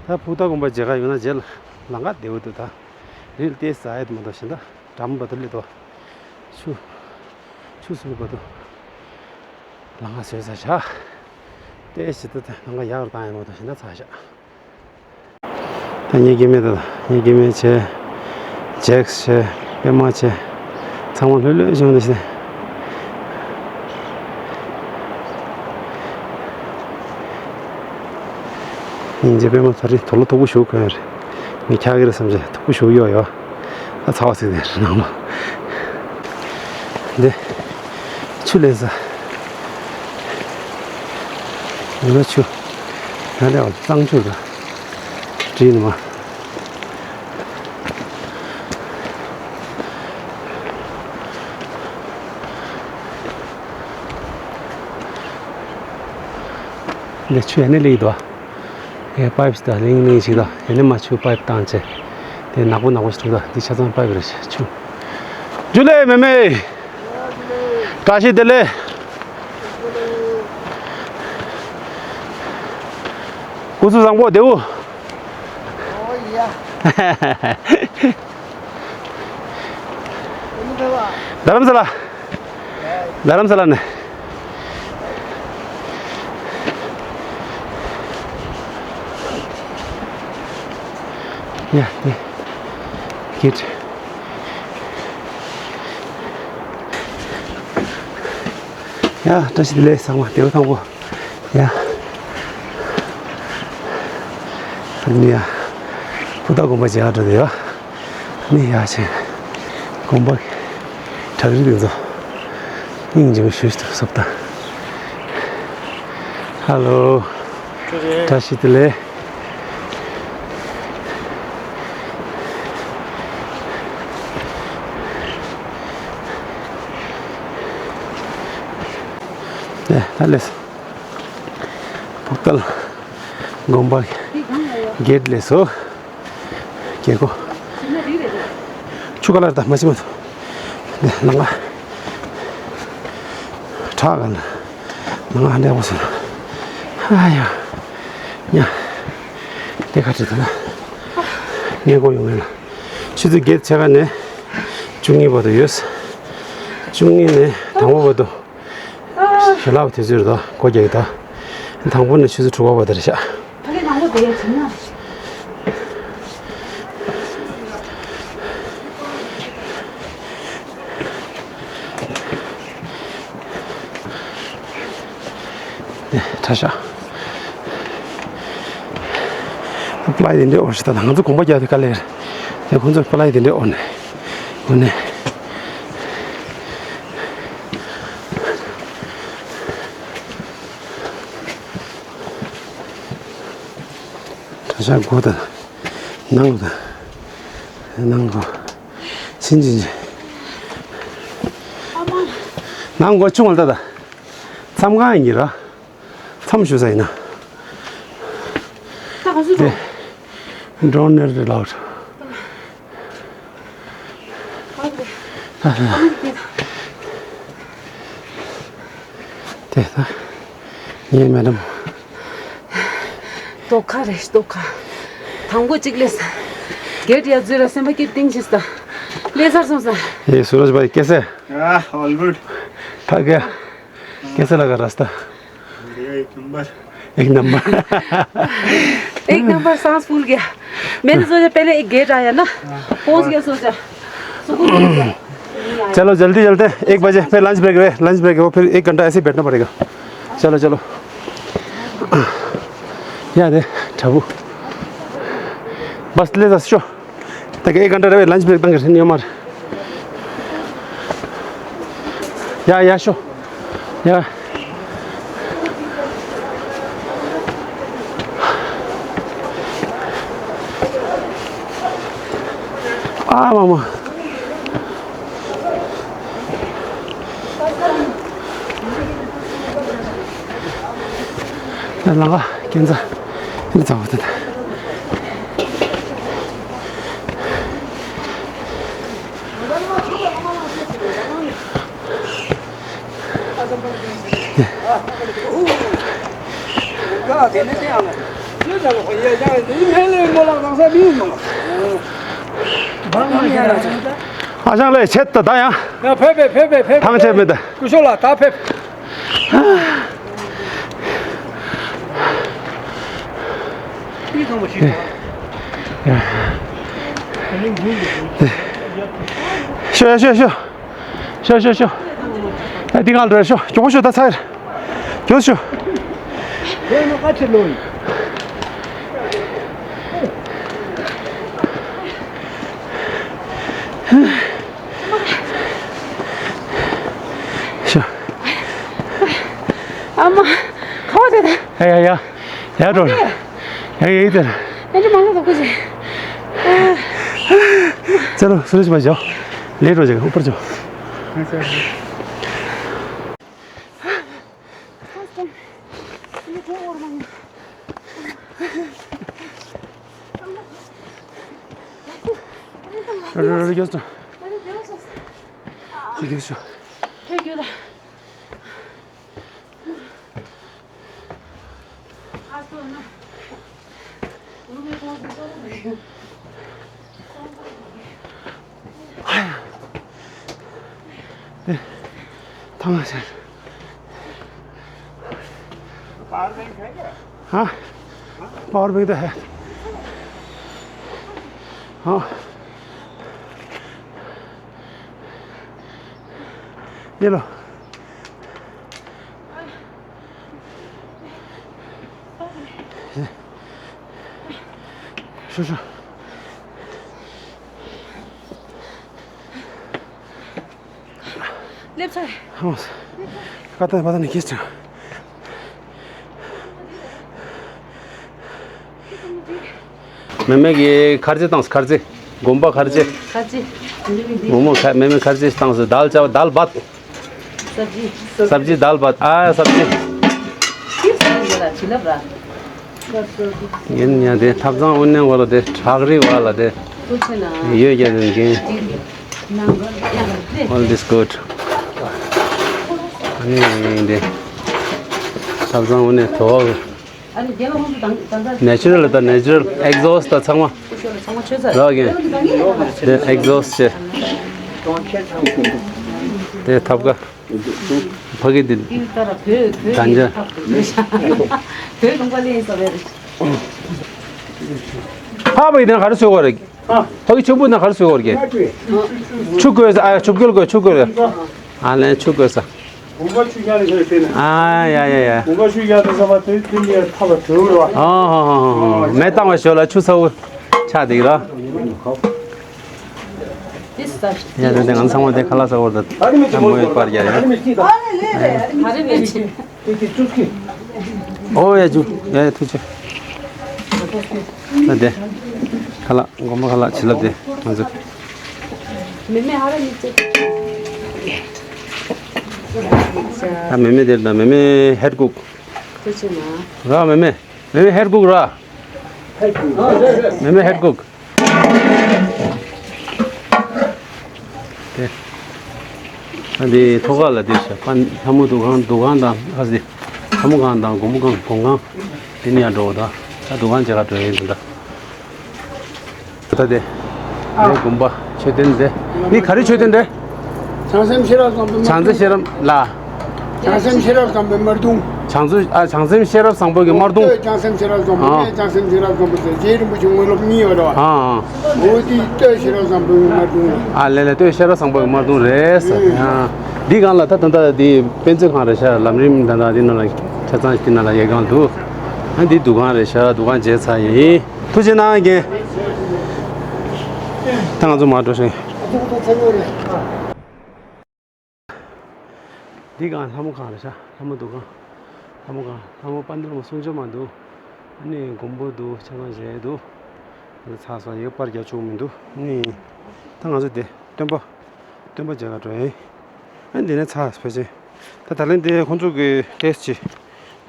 ད་ཕུག་ཐང་དགོན་པ་མཇལ་ཁ་ཡོང་ན་རྗེས་ལ་ལམ་ཁ་བདེ་པོ་འདུག་ད་རི་ལ་ཏོག་ཙམ་ཡར་མ་གཏོགས་གཞན་དག་འགྲམ་བར་དུ་སླེབས་འདུག་ཆུ་ཆུ་ཟུར་བར་དུ་ལམ་ཁ་བཟོས་ཚར་བཞག་ཏོག་ཙམ་ད་ལམ་ཁ་ཡག་རུ་བཏང་ཡོད་མ་གཏོགས་གཞན་དག་ཚར་བཞག་ད་ངའི་སྐྱེ་དམན་དང་། ངའི་སྐྱེ་དམན་བྱས། ཇེག་སི་བྱས། པད་མ་བྱས། ཚང་མ་ལྷོད་ལྷོད་བྱུང་འདུག་ཟེར། སྙིང་རྗེ་པད་མ་ད་རེས་དུག་ལོག་མཐུག་པོ་ཞིག་གོན་ཡོད་རེད། ངས་འཁྱག་གི་རེད་བསམ་བྱས་དུག་པོ་ཞིག་གཡོགས་ཡོད། ད་ཚ་བ་ཟིག་དེ་རེད་ནང་ལོགས། འདི་ཆུ་ལེན་ས། ང་ཆུ། ང་ལས་བ་གཙང་ཆུ་དང་། བྲིས་ནི་མ། འདི་ཆུ་ཡ་ནི་ལེགས་འདུག་ཨེ། པའིབ་ཞིག་དང་ལིང་ལིང་ཞིག་དང་ཡ་ནི་མ་ཆུ་པའིབ་བཏང་བྱས། དེ་ནག་པོ་ནག་པོ་ཞིག་འདུག་ད་འདི་ཆ་ཚང་པའིབ་རེད་ཆུ། ཇུ་ལེ་མེ་མེ། བཀྲ་ཤིས་བདེ་ལེགས། སྐུ་གཟུགས་བཟང་པོ་བདེ་པོ། ཨོ་ཡ། རྡ་རམ་ས་ལ། རྡ་རམ་ས་ལ་ནས། ཡ་ཡ། གིད། ཡ་བཀྲ་ཤིས་བདེ་ལེགས་ཚང་མ་བདེ་པོ་ཐང་པོ། ཡ། ཨ་ནི་ཡ། ཕུ་ཐག་དགོན་པ་མཇལ་འགྲོ་དེ་ཡ། ཨ་ནི་ཡ་ཆེན། དགོན་པ་གི་བྲག་རི་དེ་ཚོ་སྙིང་རྗེ་མོ་ཞེ་པོ་ཞིག་འདུག་བསམ་ད། ཧ་ལོ། བཀྲ་ཤིས་བདེ་ལེགས། ཨེ་ད་ལེས། ཕུག་ཏལ་དགོན་པ་གེ་ཊི་ལས་སོ། རྒྱལ་སྒོ། ཆུ་ཁ་ལར་དང་མ་ཕྱི་མ་ཐོ། ནང་ང་། བྲག་ག་ལ། ནང་ང་འདྲ་པོ་སོང་། ཨ་ཡ། ཉ། དེ་ཁ་བྲིས་ད་ན། ངས་གོ་ཡོང་ངེས་ལ། ཆུ་ཚོད་བརྒྱད་ཕྱེད་ཀ་ནས་བཅུ་གཉིས་བར་དུ་ཡོད། བཅུ་གཉིས་ནས་དང་པོ་བར་དུ། ཞལ་ལག་དུས་ཚོད་རེད་དོ། སྒོ་རྒྱག་གི་ད། དང་པོ་ནས་ཆུ་ཚོད་དྲུག་པ་བར་དུ་རེད་ཤག་ཕ་གི་ནང་ལོགས་དེ་ཡ་བྱུང་ན། ཁྲ་ཤག་པླའི་དེ་འདྲའི་འོ་ཞིག་ད་ང་ཚོ་གོམ་པ་རྒྱག་དུས་དཀའ་ལས་རེད། དེ་ཁོང་ཚོ་པླའི་དེ་འདྲའི་འོ་ནས། འོ་ནས། གྲྭ་ཤག་སྒོ་དང་། ནང་དང་། ནང་སྒོ། ཕྱིན་ཅི་ཕྱིན། ནང་སྒོ་ཆུང་བ་ལྟ་ད། མཚམས་ཁང་ཡིན་གྱི་ར། མཚམས་ཞུ་ས་ཡིན་ན། ད་ག་ཚོད་འགྲོ། འགྲོ་ནས་རེད་ལགས། དེ་ད། ངའི་མེ་ལམ། རྡོ་ཁ་རེད་རྡོ་ཁ། དང་པོ་གཅིག་སླེབས་ས། གེ་ཊི་ཡར་འཛུལ་ལ་སེམས་པ་སྐྱིད་གཏིང་ཞིག་ས། སླེབས་ཚར་སོང་ས། ཨེ་སུ་ར་ཇི་བྷའི་ཀེ་སེ། ཡ་ཨོལ་གུཌ། ཐག་ག་ཀེ་སེ་ལ་ག་ར་སྟ། ཡ་ཨེག་ནམ་བར། ཨེག་ནམ་བར། ཨེག་ནམ་བར་སཱན་སི་ཕུལ་གྱི། मैंने सोचा पहले एक गेट आया ना। पहुंच गया सोचा। सुकून मिल गया। चलो जल्दी चलते हैं, एक बजे फिर लंच ब्रेक है, लंच ब्रेक है, वो फिर एक घंटा ऐसे ही बैठना पड़ेगा। चलो चलो। यार है। ठबू। बस ले दस शो। ད་ག་ཨེག་གྷན་ཊ་རེ་བའི་ལན་ཆི་བྷེ་རེག་བཏང་གི་རེད་ཉོ་མར། ཡ་ཡ་ཤོ། ཡ། ཨ་མ་མ། ལ་ལ་ཀན་ཛ་ནི་ཙ་བ་ཏ་ཏ། ཨ་ཞང་ལས་ཆེད་དུ་ད་ཡང་། ཕེབས་ཕེབས་ཕེབས་ཕེབས། ཐང་ཆད་མེད་ད། སྐུ་ཞབས་ལགས་ད་ཕེབས། ཤོ་ཡ་ཤོ་ཤོ། ཤོ་ཤོ་ཤོ། ཨ་འདི་གང་འགྲོ་ཤོ། མགྱོགས་ཤོ་ད་ཚར། མགྱོགས་ཤོ། ཤོ། ཨ་མ། ཁ་བ་དེ་ད། ཡ་ཡ་ཡ། ཡ་འགྲོ། ཡ་ཡ་ཡ། དེར། ཨེ་འདྲ་མང་ལ་དོག་གོ་ཞེས། ཚེ་རོ་སུ་རེ་ཞིག་མ་བྱོ། ལས་འགྲོ་ཞིག་ཨུ་པར་བྱོ། ར་ར་ར་རྒྱོ་སོ། རྒྱོ་སོ། ཐོས་རྒྱུ་ལ། ཐང་ཤར། हाँ, पावर बैंक तो है। हाँ, ये लो। ཤོ་ཤོ། སླེབས་ཚར། ཧང་། ཀ་ཏན་པ་ཏན་ནི་ཁྱེར་ཅང་། མེ་མེ་གི་ཁར་ཇི་བཏང་སོང་། ཁར་ཇི། དགོན་པ་ཁར་ཇི། ཁར་ཇི། མོ་མོ་ཁ་མེ་མེ་ཁར་ཇི་བཏང་སོང་། दाल चावल दाल भात། सब्जी। सब्जी दाल भात। ཨ་སབ་ཇི། ཡིན་ཡང་དེ་ཐབ་ཚང་དངོས་གནས་བ་ལ་དེ་བྲག་རི་བ་ལ་དེ་ཡོད་རྒྱ་དེ་འགན། All this good. ཨ་ནི་དེ་ཐབ་ཚང་དངོས་གནས་དོ་ནེ་ཅུ་རལ་དང་ནེ་ཅུ་རལ་ཨེག་ཟོ་སི་ཊི་དང་ཚང་མ་རག་གི་དེ་ཨེག་ཟོ་སི་ཊི་བྱས་དེ་ཐབ་ཀ། ཕ་གི་འདི་ད་འཇའ། ཕ་གི་འདི་ན་ག་རེ་བཟོས་ཡོད་རེད། ཕ་གི་ཆུ་འབུད་ན་ག་རེ་བཟོས་ཡོད་རེད། ཆུ་བསྐོལ་ས། ཨ། ཆུ་བསྐོལ་དགོས། ཆུ་བསྐོལ་དགོས། ཨ་ལན་ཆུ་བསྐོལ་ས། གོམ་པ་ཆུ་བཞག་ནས་ཁྱེར་ཏེ་ན། ཨ་ཡ་ཡ་ཡ། གོམ་པ་ཆུ་བཞག་ནས་ས་པ་དེ་དེ་ནས་ཐག་པ་གྲོལ་བ། ཨ་ཧ་ཧ་ཧ། མེ་བཏང་བ་ཞོ་ལ་ཆུ་ཚ་བོ་ཆགས་འདུག་ར། ཡ་དེ་དེ་ང་ཚང་མ་དེ་ཁ་ལག་ཟ་བར་དུ་ད་མོ་ཡོད་པར་རྒྱ་ཡ། ཨོ་ཡ་ཇུ་ཡ་ཡ་ཐུགས་རྗེ་ཆེ། ད་དེ་ཁ་ལག་སྒོར་མོ་ཁ་ལག་བྱིན་རླབས་དེ་ང་ཚོ། མེ་མེ་ཧ་ར་མི་ཚེ། ད་མེ་མེ་དེར་ད་མེ་མེ་ཧེད་ཀུག་ཐུགས་རྗེ་ཆེ་ན། ར་མེ་མེ། མེ་མེ་ཧེར་ཀུག་ར། མེ་མེ་ཧེར་ཀུག་དེ། ཨ་འདི་ཐོག་ཁ་ལ་དེ་ཤ་པན་ལྷ་མོ་འདུ་ཁང་འདུ་ཁང་དང་ཨ་ཟི། ལྷ་མོ་ཁང་དང་སྒོར་མོ་ཁང་སྒོར་ཁང་དེ་ནི་ཡང་འགྲོ་ད། ད་འདུ་ཁང་བྱེད་ག་འགྲོ་ཡིན་འདུག་ད། ད་དེ། ཨ། དེ་དགོན་པ་མཆོད་རྟེན་དེ། འདི་ག་རེ་མཆོད་རྟེན་དེ། བྱང་སེམས་ཤེས་རབ་བཟང་པོའི་དམར་གདུང་། བྱང་སེམས་ཤེས་རབ་བཟང་པོའི་དམར་གདུང་། བྱང་སེམས་ཤེས་རབ་བཟང་པོ་གི་དམར་གདུང་། ལྟོས་བྱང་སེམས་ཤེས་རབ་བཟང་པོ། ཨ། ལྟོས་བྱང་སེམས་ཤེས་རབ་བཟང་པོ་ཟེར་རྗེ་རིན་པོ་ཆེ་དངོས་སློབ་གཉིས་ཡོད་རེད་བ། ཨ། ཨ། འོ་དེ་ལྟོས་ཤེས་རབ་བཟང་པོའི་དམར་གདུང་རེད། ཨ་ལེ་ལེ་ལྟོས་ཤེས་རབ་བཟང་པོའི་དམར་གདུང་རེད་ཟེར། ཨ། འདི་སྒང་ལ་ད་ད་ལྟ་འདི་དཔེ་མཛོད་ཁང་རེད་ཤག་ལམ་རིམ་ད་ལྟ་འདི་ནང་ལ་ཆ་ཚང་ཞིག་འདི་ནང་ལ་ཡོད་སྒང་འདུག་ཨ་འདི་འདུ་ཁང་རེད་ཤག་འདུ་ཁང་བརྗེས་ཚར་ཡིན། ཐུགས་རྗེ་གནང་རྒན། ད་ང་ཚོ་མར་འགྲོ་ཤིང་། འདི་སྒང་ལྷ་མོ་ཁང་རེད་ཤག་ལྷ་མོ་འདུ་ཁང་། ལྷ་མོ་ཁང་། ལྷ་མོ་དཔལ་ལྡན་ལྷ་མོ་གསུང་ཆོས་མ་འདུག་ཨ་ནི་མགོན་པོ་འདུག་ཆ་ཚང་བཞེས་འདུག་ཚ་སོ་ཡོད་པར་རྒྱ་བཅུག་མི་འདུག་ཨ་ནི་ད་ང་ཚོ་དེ་སྟོན་པ། སྟོན་པ་མཇལ་ལ་འགྲོ་ཡིན། ཨ་ནི་དེ་ནས་ཚ་ཕལ་ཆེར། ད་ད་ལན་དེ་ཁོང་ཚོ་གི་ཏེས་ཅི།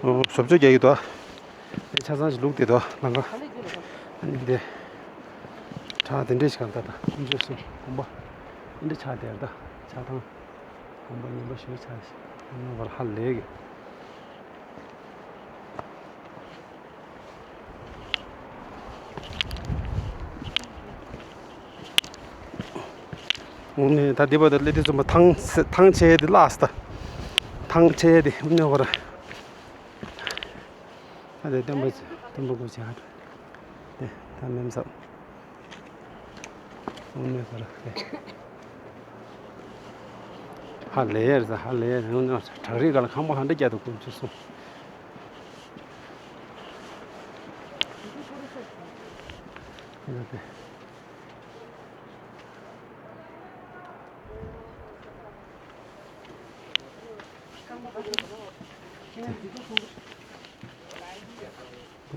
བཟོ་བཅོས་རྒྱག་གི་འདུག་ཨ། ཆ་ཚང་ཞིག་ལུག་དེ་དོ་ལང་ཀ་ཨ་ནི་འདི། བྲག་དེ་འདྲས་ཤིག་གང་ལྟར་དང་ཁོང་ཚོས་སུ་གོམ་པ། ཨ་འདྲས་ཆགས་དེར་ད་ཆགས་ཐང་། གོམ་པ་ངན་པ་ཞོལ་ཆགས་ཤིག་ཨ་ནི་བར་ཧ་ལས་གི། ཨ་ནི་ད་འདི་བར་དུ་སླེབས་དུས་ཙམ་པ་ཐང་ཐང་ཆད་དེ་ལགས་ད། ཐང་ཆད་དེ་ཨ་ནི་བར། ད་དེ་སྟོན་པ་སྟོན་པ་སྐུ་བྱ་དེ་ད་མེམ་སབ་དངོས་གནས་ཁོ་ར་དེ་ཧ་ལས་ཡར་ཟ་ཧ་ལས་ཡར་དངོས་གནས་བྲག་རི་སྒང་ལ་ཁང་པ་ཧ་འདྲ་རྒྱ་དུ་ཀུན་ཚུགས་སོང་། དེ་ད་དེ།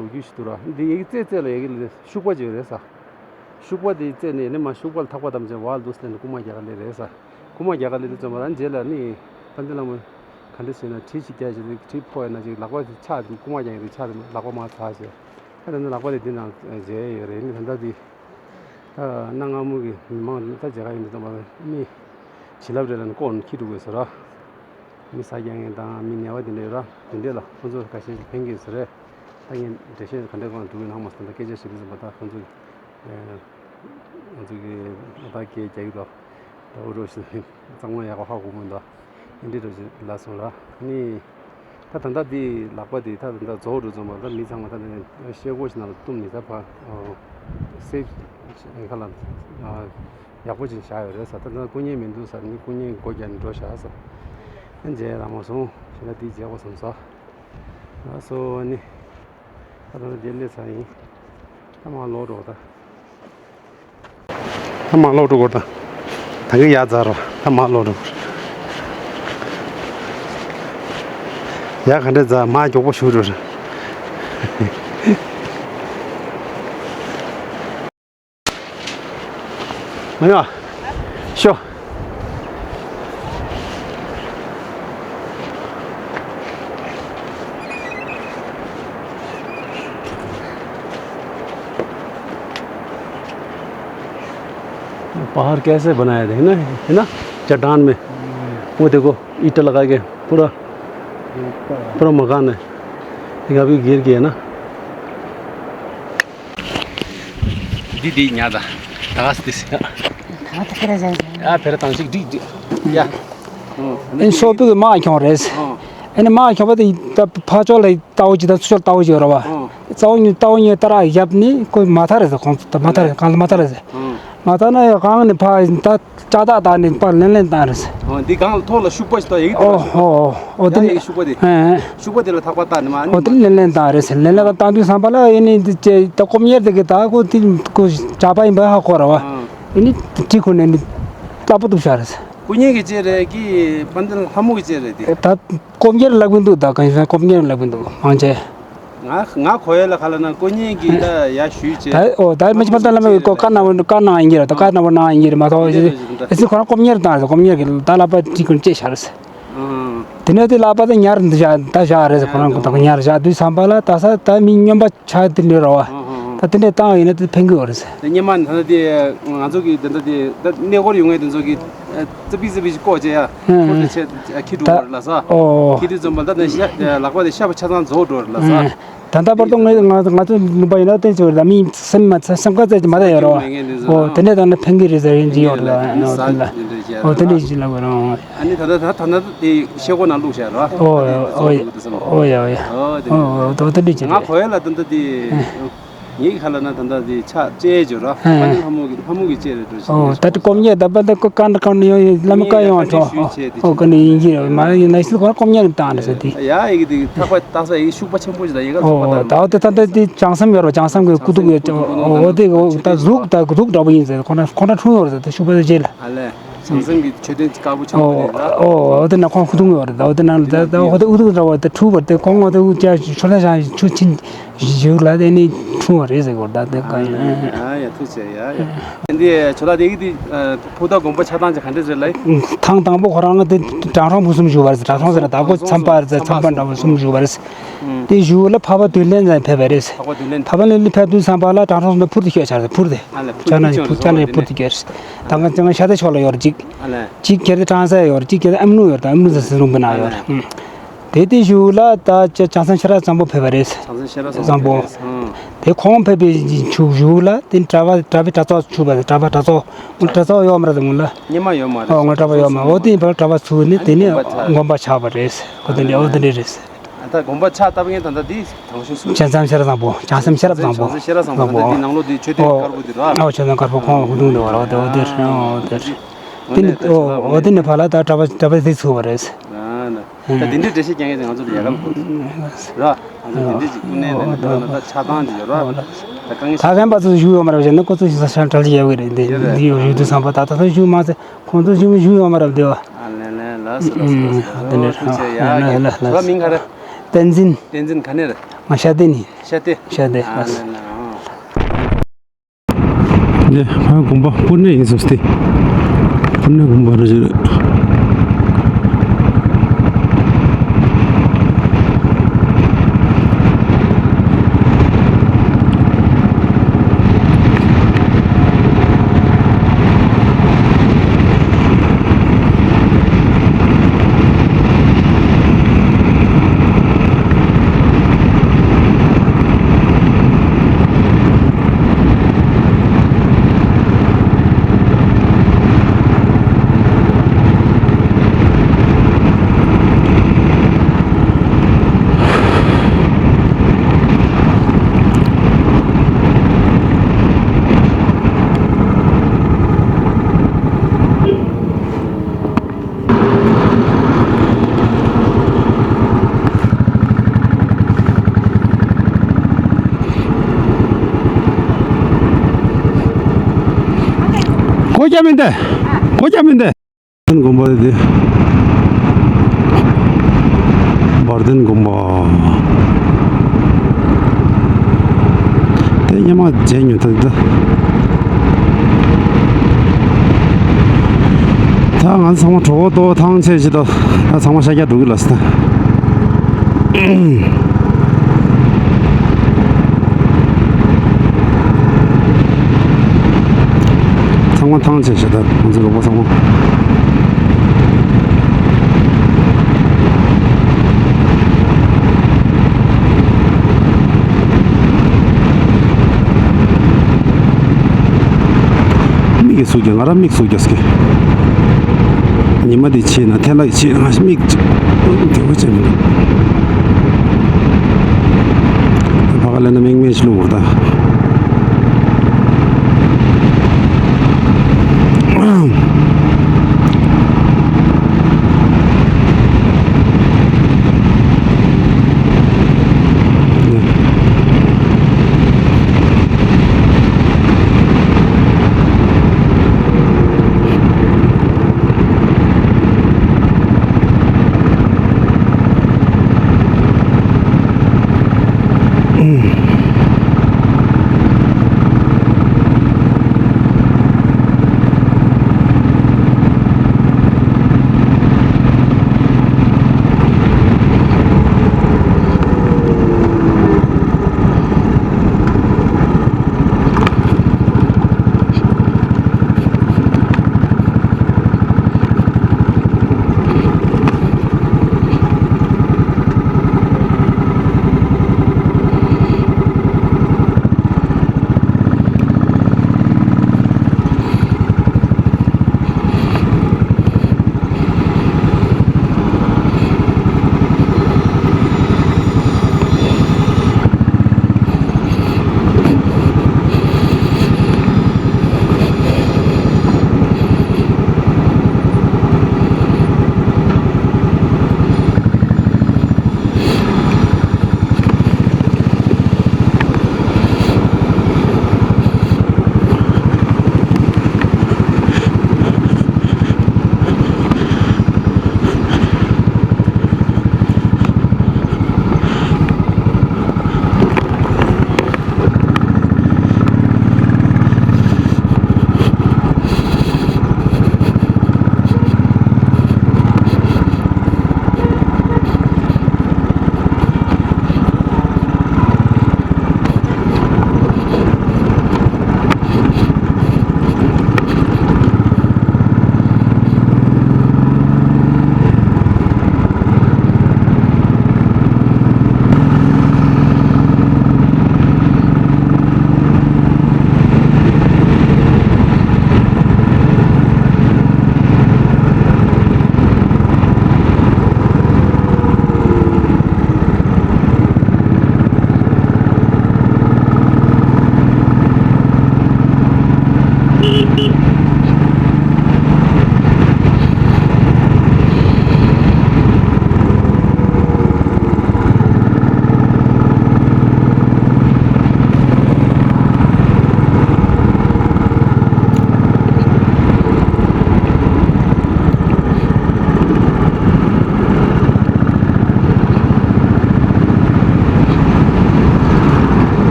ལོ་རྒྱུས་ཤིག་འདུག་ར། འདི་ཡི་གེ་རྩེ་རྩེ་ལ་ཡི་གེ་ལ་ཤུག་པ་ཅིག་རེད་ས། ཤུག་པ་དེ་རྩེ་ནས་ནི་མ་ཤུག་པ་ལ་ཐག་པ་དམ་བཅའ་བ་ལ་འདུག་སྟེ་ནི་རྐུ་མ་རྒྱག་ག་ལེ་རེད་ས། རྐུ་མ་རྒྱག་ག་ལེ་དུས་ཙམ་པ་རང་རྗེས་ལ་ནི་དཔལ་ལྡན་ལྷ་མོ་ག་འདྲ་བྱས་ན་གྲི་ཞིག་བརྒྱབ་བྱས་ནས་གྲི་ཕོག་ཡོད་ན་ཅིག་ལག་པ་དེ་ཆག་དེ་རྐུ་མ་རྒྱག་ཡོད་དེ་ཆག་དེ་ལག་པ་མར་ཚར་བྱས། ཨ་ད་ནི་ལག་པ་དེ་འདི་ནང་མཇལ་ཡོད་རེད། ནི་ད་ལྟ་དེ་ད་གནའ་སྔ་མོ་གི་མི་མང་ད་མཇལ་ཁ་ཡིན་དུས་ཙམ་པ་ནི་བྱིན་རླབས་རེད་ལ་ནི་ལྐོག་ནས་འཁྱེར་འགྲོ་དགོས་ཟེར་ར། མི་ཟ་རྒྱག་མཁན་དང་མི་ནད་པ་དེ་འདྲ་ཡོད་ར། དེ་འདྲས་ལ་ཁོང་ཚོ་ཁ་ཤས་ཕན་གྱི་ཟེར་རེད། ད་ངས་འགྲེལ་བཤད་ག་འདྲས་གང་འགྲོ་གི་ནང་མ་སོང་ད་སྐད་ཆ་བཤད་དུས་ཙམ་པ་ད་ཁོང་ཚོ་ང་ཚོ་གི་ཨ་ད་སྐད་རྒྱག་གི་འདུག་ད་འུ་རོ་ཞིག་གཙང་མ་ཡག་པོ་ཧ་གོ་མི་འདུག་ཨིན་འདྲས་འགྲོ་ཞིག་ལ་སོང་ར། ནི་ད་ད་ལྟ་འདི་ལག་པ་འདི་ད་ད་ལྟ་རྫོགས་འགྲོ་ཙམ་པ་ད་མི་ཚང་མ་ད་ནི་ཤེལ་སྒོ་ཞིག་ནང་ལ་བཏུམ་ནས་ད་ཕ་སེབ་ཁ་ལ་ཡག་པོ་ཅིག་བཞག་ཡོད་རེད་ས། ད་ད་རྐུ་མཁན་མི་འདུག་ས། ནི་རྐུ་མཁན་སྒོ་རྒྱག་ནས་འགྲོ་བཞག་ས། ཨ་མཇལ་རང་མ་སོང་ཞེ་ན་འདི་མཇལ་དགོས་བསམ་ས། ལགས་སོ་ནི། ད་ད་ལྟ་འདི་སླེབས་ཚར་ཡིན། ད་མར་ལོག་འགྲོ་ད། ད་མར་ལོག་འགྲོ་དགོས་ད། ད་གིན་ཡར་འཛེགས་རོགས། ད་མར་ལོག་འགྲོ་དགོས། ཡར་ག་འདྲས་འཛེགས་མར་མགྱོགས་པོ་ཞུ་འགྲོ་རེད། ང་ཡ། ཤོ། बाहर कैसे बनाया थे, है ना, है ना? चट्टान में। वो देखो, ईंट लगा के पूरा, पूरा मकान है। लेकिन अभी गिर गया ना। འདི་འདི་ཉག་ད། ད་ག་སི་དེ་སི་ཡ། ད་ད་ཁེ་རེ་ཟ་ཟ། ཡ་ཕེ་ར་ཏང་ཅིག་འགྲིག་འགྲིག་ཡ། ཨེ་ནི་སོག་པོའི་དམག་ཁྱོང་རེད། ཨེ་ནི་དམག་ཁྱོང་པ་དེ་ད་ཕ་ཕྱོགས་ལ་ལྟ་བུ་ཅིག་དང་ཚུར་ཕྱོགས་ལ་ལྟ་བུ་ཅིག་ཡོད་ར་བ། རྩ་བ་ཉིད་ལྟ་བུ་ཉིད་ལྟ་ར་བཞག་ནི་ཁོ་མ་ཐར་རེད་ཟེར། ཁོང་ཚོ་ད་མ་ཐར་རེད། གང་ལ་མ་ཐར་རེད་ཟེར། མ་ཐར་ན་ཡང་གང་ནས་ཕ་ད། ལྕགས་ཐག་བཏགས་ནས་ཕར་ལེན་ལེན་བཏང་རེད། ཨོ་འདི་སྒང་ལ་ཐོག་ལ་ཤུག་པ་ཞིག་ད་ཡིག་ཨོ་ཨོ་ཨོ་དེ་ཡ་ཡིག་ཤུག་པ་དེ། ཨེ་ཨེ། ཤུག་པ་དེ་ལ་ཐག་པ་བཏགས་ནས་མ་ཨོ་དེ་ལེན་ལེན་བཏང་རེད་ཟེར། ལེན་ལེན་བཏང་དུས་ཙམ་པ་ལ་ཨེ་ནི་འདི་ཅེ་ད་ཀོ་མྱེར་དེ་གི་ད་ཁོ་དེ་ཁོ་ཇག་པ་ཡིན་པ་ཧ་གོ་ར་བ། ཨེ་ནི་དེ་ཁོ་ནས་ནི་སླ་པོ་འདུག་ཤག་རེད། ཀོ་མྱེར་གི་ཅེ་རེད་ཀི་པན་དེ་ལྷ་མོ་གི་ཅེ་རེད་དེ། ད་ཀོ་མྱེར་ལབ་གི་འདུག་ད་གང་ཡིན་ཀོ་མྱེར་ལབ་གི་འདུག་མང་ཆེ། ང་ང་གོ་ཡ་ལ་ཁ་ལ་ན་ཀོ་མྱེར་གི་ད་ཡ་ཞུས་ཅེ། ད་ཨོ་ད་མ་ཅི་མ་ད་ལ་མ་ཀོ་ཀ་ན་བོ་ཀ་ན་ཡིན་གི་ར། ད་ཀ་ན་བོ་ན་ཡིན་གི་ར་མ་ཐོ། ཨེ་སི་ཁོ་རང་ཀོ་མྱེར་བཏང་རེད། ཀོ་མྱེར་གི་ད་ལ་པ་ཅི་ཀུན་ཅེ་ཤར་རེད། དེ་ནས་དེ་ལ་པ་ད་ཉར་འདི་བཞག་ད་བཞག་རེད། ཁོ་རང་ཀོ་ད་ཉར་བཞག་དུས་ཙམ་པ་ལ་ད་ས་ད་མི་སྨྱོན་པ་ཆགས་དེ་འདྲ་ར་བ། ད་དེ་འདྲ་བཏང་ཡིན་ན་དེ་ཕན་གི་ཡོད་རེད། ད་སྔོན་མ་ད་ལྟ་དེ་ང་ཚོ་གི་དེ་འདྲ་དེ་ད་གནས་སྐོར་ཡོང་མཁན་དེ་ཚོ་གི་ཙི་པི་ཙི་པི་ཞིག་བཀོག་བྱས་ཡ། ཁོ་དེ་ཆེ་ཁྱི་འགྲོ་བར་ལ་ས། ཁྱི་དེ་ཙམ་པ་ད་ལྟ་ལག་པ་དེ་ཤ་བ་ཆ་ཚང་རྫོགས་འགྲོ་བར་ལ་ས། ད་ལྟ་བར་དུ་ང་ང་ཚོ་ལུང་པ་ཡིན་ན་བསྟན་ཆོག་རེད། ད་མི་སེམས་མ་ཚ་སེམས་ཁ་ཚ་ཅིག་མ་ད་ཡོད་ར་བ། ཨོ་དེ་འདྲ་དང་ནི་ཕན་གི་རེད་ཟེར་ཡིན་གྱི་ཡོད་རེད། ཨོ་དེ་འདྲ་ཞིག་ལབ་དགོས་ར། ཨ་ནི་ད་ལྟ་ད་ད་ལྟ་དེ་ཤེལ་སྒོ་ནང་བླུགས་བཞག་ར། ཨོ་ཨོ་ཨོ་ཡ་ཨོ་ཡ། ཨོ་ཨོ་དེ་འདྲ་ཅིག་ང་རེད། གོ་ཡ་ལ་ད་ལྟ་དེ་ངའི་ཁ་ལ་ན་ད་ལྟ་དེ་ཆ་བཅད་བྱོས་ར། ཨ་ནི་ལྷ་མོ་གི་ལྷ་མོ་གི་བཅད་རེད་འགྲོ་ཞིག་ཨོ་ད་དེ་ཀོ་མྱེར་ད་པ་ད་ཀོ་ཀ་འདྲ་ཀ་འདྲ་ཡོང་ཡོད་ལ་མི་ཀ་ཡོང་བ་ཐོ། ཨོ་ཀ་ནི་ཡིན་གྱི་རེད། མ་ཡིན་ན་ཤི་ཀོ་ཀོ་མྱེར་བཏང་རེད་ཟེར་དེ། ཡ་ཡི་གི་དེ་ཐག་པ་བཏགས་ས་ཡི་གི་ཤུག་པ་ཆེན་པོ་ཞིག་ད་ཡི་ག་ཨོ་ཐག་པ་ད་བཏང་ཨོ་ད་ད་དེ་བྱང་སེམས་ཡོད་ར། བྱང་སེམས་གི་སྐུ་གདུགས་ཡོད། ཨོ་དེ་ཨོ་ད་གཟུགས་ད་གཟུགས་འདྲ་པོ་ཡིན་ཟེར། ཁོ་ན་ཁོ་ན་འཁྲུངས་ཡོད་རེད་ཟེར། དེ་ཤུག་པ་དེ་རྗེས་ལ། ཨ་ལས། བྱང་སེམས་ཀྱི་མཆོད་རྟེན་དཀར་པོ་ཆེན་པོ་རེད་ལ། ཨོ་ཨོ་དེ་ན་ཁོང་ཁུ་ཐུང་ཡོད་རེད། ཨོ་དེ་ན་ད་ད་ཨོ་དེ་ཨུ་ཐུག་འདྲ་བ་དེ་འཁྲུག་པ་དེ་ཁོང་ཨོ་དེ་ཨུ་ཅག་ཆོ་ལ་ཞང་ཆུ་ཆིན་ བཞུགས་ལ་དེ་ནི་འཁྲུངས་པ་རེད་ཟེར་གོ་ད་དེ་ག་ཡིན། ཨ་ཡ་ཐུགས་རྗེ་ཆེ་ཡ་ཡ། འདི་ཇོ་ལགས་དེ་གི་དེ་ཕུ་ཐག་དགོན་པ་ཆགས་སྟངས་ཅིག་ག་འདྲ་རེད་ལ། ཐེངས་དང་པོ་ཁོ་རང་ལ་དེ་དྲང་སྲོང་ཕུ་གསུམ་བཞུགས་པ་རེད། དྲང་སྲོང་ཟེར་ན་བདག་པོ་མཚམས་པ་རེད། མཚམས་པ་འདྲ་བོ་གསུམ་བཞུགས་པ་རེད། དེ་བཞུགས་ལ་འཕགས་པ་དུས་ལེན་ཙམ་ཕེབས་པ་རེད། འཕགས་པ་དུས་ལེན་ཕེབས་དུས་ཙམ་པ་ལ་དྲང་སྲོང་ཚོ་ཕུར་དུ་ཤོད་བྱ་རེད། ཕུར་དུ་ཕྱག་ན་ཕུར་ཕྱག་ན་ཕུར་དུ་ཤོད་རེད། ད་ག་ཅང་ཤ་ཏའི་ཕྱོགས་ལ་ཡོད་རེད་ཅིག་ཅིག་ཁྱེར་ཏེ་ཀྲང་ས་ཡོད་རེད། ཅིག་ཁྱེར་ཏེ་ཨམ་ནུ་ཡོད་རེད། ད་ཨམ་ནུ་ཟེར་སྲིད་ལུང་པའི་ནང་ཡོད་རེད། དེ་དེ་བཞུགས་ལ་ད་ཅ་བྱང་སེམས་ཤེས་རབ་བཟང་པོ་ཕེབས་པ་རེད། བྱང་སེམས་ཤེས་རབ་བཟང་པོ་ཕེབས་པ་རེད། དེ་ཁོང་ཕེབས་པའི་ཆུ་བཞུགས་ལ་དེ་གྲྭ་པ་གྲྭ་པའི་གྲྭ་ཚོགས་ཚུགས་པ་རེད། གྲྭ་པ་གྲྭ་ཚོགས་གྲྭ་ཚོགས་ཡོད་མ་རེད་དེ་སྔོན་ལ། སྔོན་གྲྭ་པ་ཡོད་མ་རེད། འོ་དེ་ཡིན་པར་གྲྭ་པ་ཚུགས་ནས་དེ་ནས་དགོན་པ་ཆགས་པ་རེད། འོ་དེ་འདྲ་འོ་དེ་འདྲ་རེད། ད་དགོན་པ་ཕྱག་བཏབ་མཁན་ད་ལྟ་འདི་དང་ཤོས་སུ། བྱང་སེམས་ཤེས་རབ་བཟང་པོ། བྱང་སེམས་ཤེས་རབ་བཟང་པོ། བྱང་སེམས་ཤེས་རབ་བཟང་པོ་ད་འདི་ནང་ལོགས་འདི་མཆོད་རྟེན་དཀར་པོ་འདི་ར། ཨོ་མཆོད་རྟེན་དཀར་པོ་ཁོང་ཧུ་དུང་འདི་བ་ར། འོ་དེ་འོ་དེ་ར། འོ་དེ་ར། དེ་ནི་འོ་དེ་ནི་ཕ་ལ་ད་གྲྭ་པ་གྲྭ་པ་དེ་ཚུགས་པ་རེད། ད་དེ་འདྲའི་འགྲེལ་བཤད་རྒྱག་མཁན་ང་ཚོ་ལ་ཡག་ག་མི་དགོས་ར། ང་ཚོ་དེ་འདྲའི་ཅིག་ཀུན་ནས་ནས་ད་ཆགས་སྡང་ཅིག་ཡོད་ར། ད་དཀའ་ངལ་ད་གན་པ་ཚོ་བཞུགས་ཡོད་མ་རེད་བྱས་ན་ཁོ་ཚོ་ཞིག་ས་ཆ་གྲ་སྒྲིག་ཡག་གི་རེད། འདི་འདི་ཡོད་བཞུགས་དུས་ཙམ་པ་ད་ད་ལྟ་བཞུགས་མ་ཚད། ཁོང་ཚོ་ཞིག་མི་ཞུ་ཡོང་མ་རབས་དེ་བ། ཨ་ལེ་ལེ་ལ་སི་ལ་སི་ལ་སི་ལ་སི། དེ་འདྲ་རེད། ཨ་ལེ་ལེ་ལ་སི། མིང་ག་རེ། བསྟན་འཛིན། བསྟན་འཛིན་ག་ནས་རེད། ང་ཤ་སྟེ་ནི། ཤ་སྟེ། ཤ་སྟེ་ལ་སི། ཨ་ལེ་ལེ། འདི་ཕ་དགོན་པ་སྤུར་ནས་ཡིན་སོང་སྟེ། སྤུར་ནས་དགོན་པ་རེད། གོ་རྒྱ་མིན་ཏེ། གོ་རྒྱ་མིན་ཏེ། དགོན་པ་དེ། འབར་ལྡན་དགོན་པ། དེ་སྙེ་མ་བརྗེད་ཉོ་ཐུབ་ད། ད་ང་ཚང་མ་གྲོད་ཁོག་ལྟོགས་ཐང་ཆད་ཅི་ད། ད་ཚང་མ་ཤ་རྒྱགས་འགྲོ་གི་ལ་སི་ད། ཚང་མ་ཐང་ཆད་ཤག་ད་ང་ཚོ་རོགས་པ་ཚང་མ། མིག་གིས་ཟུག་རྒྱག་ང་རང་མིག་ཟུག་རྒྱག་སྐད། ཉི་མ་འདི་ཕྱིས་ན་ཐལ་ལ་ཡི་ཕྱིས་ན་ང་ཞིག་མིག་ཅིག་དེ་བོ་ཅན་མི་འདུག་ཕ་ག་ལས་ན་མིག་མེད་ཞིག་ལུག་བུར་ད།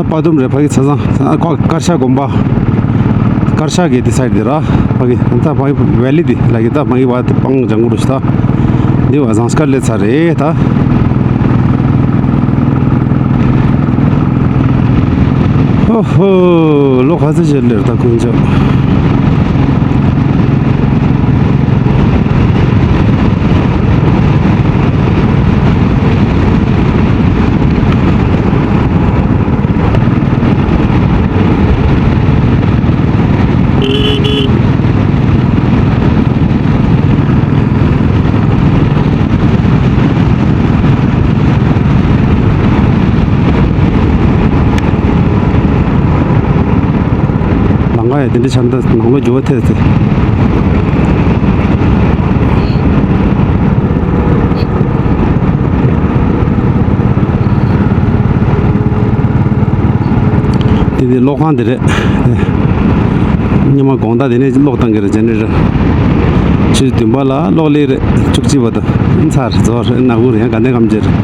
པ་དུམ་རེད། ཕ་གི་ཚ་ཚང་ཀ་ཀར་ཤ་དགོན་པ། ཀར་ཤ་གི་དེ་སའིཌ་དེ་ར། ཕ་གི་ད་ཕ་གི་ཝེ་ལི་དེ་ལ་གི་ད་ཕ་གི་བ་དེ་སྤང་ལྗང་གུ་རུ་ཤི་ད། འདི་བ་ཟངས་དཀར་ལས་ཚར་རེད་ད། ཧོ་ཧོ། ལོ་ག་ཚོད་ཞིག་ལེར་ད་ཁོང་ཚོ། ལམ་ཁ་ཡང་དེ་འདྲ་ཆགས་ན་ནང་ལོགས་འགྱུར་བ་ཐེབས་ཏེ། དེ་ནི་གློག་ཁང་དེ་རེད། ཉི་མ་དགོང་དག་དེ་ནས་གློག་བཏང་གི་རེད། ཇེ་ནེ་རེ་ཊར། ཆུ་ཚོད་བདུན་པ་ལ་གློག་སླེབས་རེད། བཅུ་གཅིག་པ་དང་ཚར་རྫོགས་རེད། ནག་པོ་རེད། ཡང་ག་ནས་གམ་བྱེད་རེད།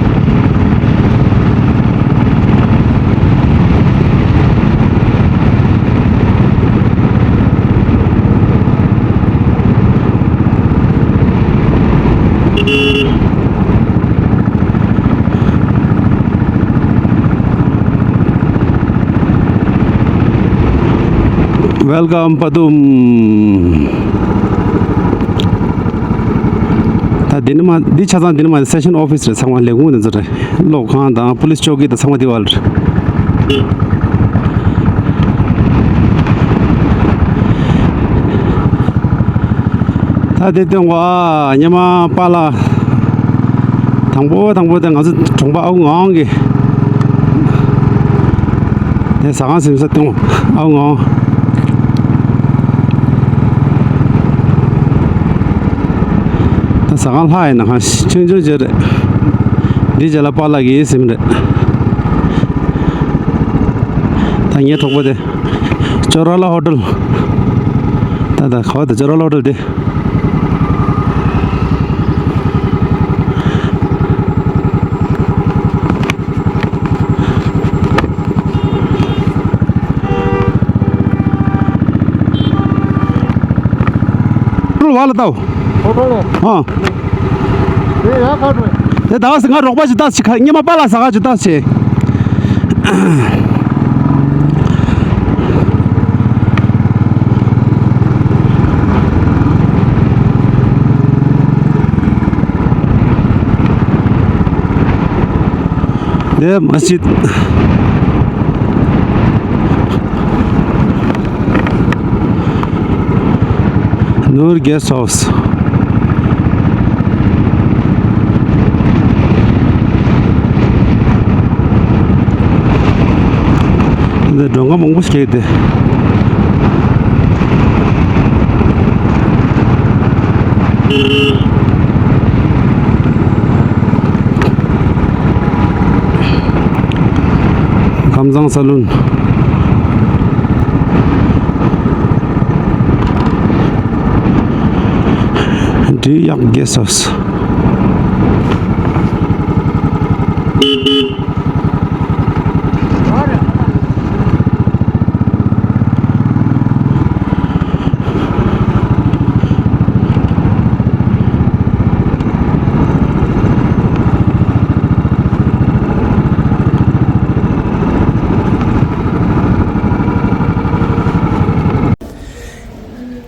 Welcome པ་དུམ། ད་འདི་ནི་མ་འདི་ཆ་ཚང་འདི་ནི་མ་སེ་ཤན་ཨོ་ཕི་སི་རེད། ཚང་མ་ལས་ཁུངས་འདི་ཚོ་རེད། གློག་ཁང་དང་པུ་ལི་སི་ཅོ་ཀི་དང་ཚང་མ་འདི་བ་ལ་རེད། ད་དེ་སྟོན་གོ་ཨ། ཉི་མ་པཱ་ལགས་དང་པོ་དང་པོ་དེ་ང་ཚོ་གྲོང་པ་ཨའུ་ངའོ་གི་དེ་ཟ་ཁང་ཟིན་ས་སྟོན་གོ་ཨའུ་ངའོ། ད་ཟ་ཁང་ལྷག་ཡིན་ན་ཁང་ཆུང་ཆུང་ཅིག་རེད། འདི་རྗེས་ལ་པཱ་ལགས་ཀྱི་ཟིན་རེད། ད་ངའི་གྲོགས་པོ་དེ། ཅོ་ར་ལ་ཧོ་ཊེལ། ད་ད་ག་བ་ད་ཅོ་ར་ལ་ཧོ་ཊེལ་དེ། ཧོ་ཊེལ་བ་ལ་ད། ཧོ་ཊེལ་ལ། ཨ། དེ་ཡག་པོ་རེད། དེ་ད་ང་རོགས་པ་ཞིག་ལྟ་ཞིག་ཁ་ཉི་མ་པཱ་ལགས་ཟ་ཁང་ཞིག་ལྟ་ཞིག་དེ་མ་ཤི། ནུར་གེ་སི་ཧའུ་སི། འདི་མགྲོན་ཁང་མང་པོ་ཞིག་གས་ཏེ། ཁམས་བཟང་ས་ལུན། འབྲི་གཡག་གེ་སོ།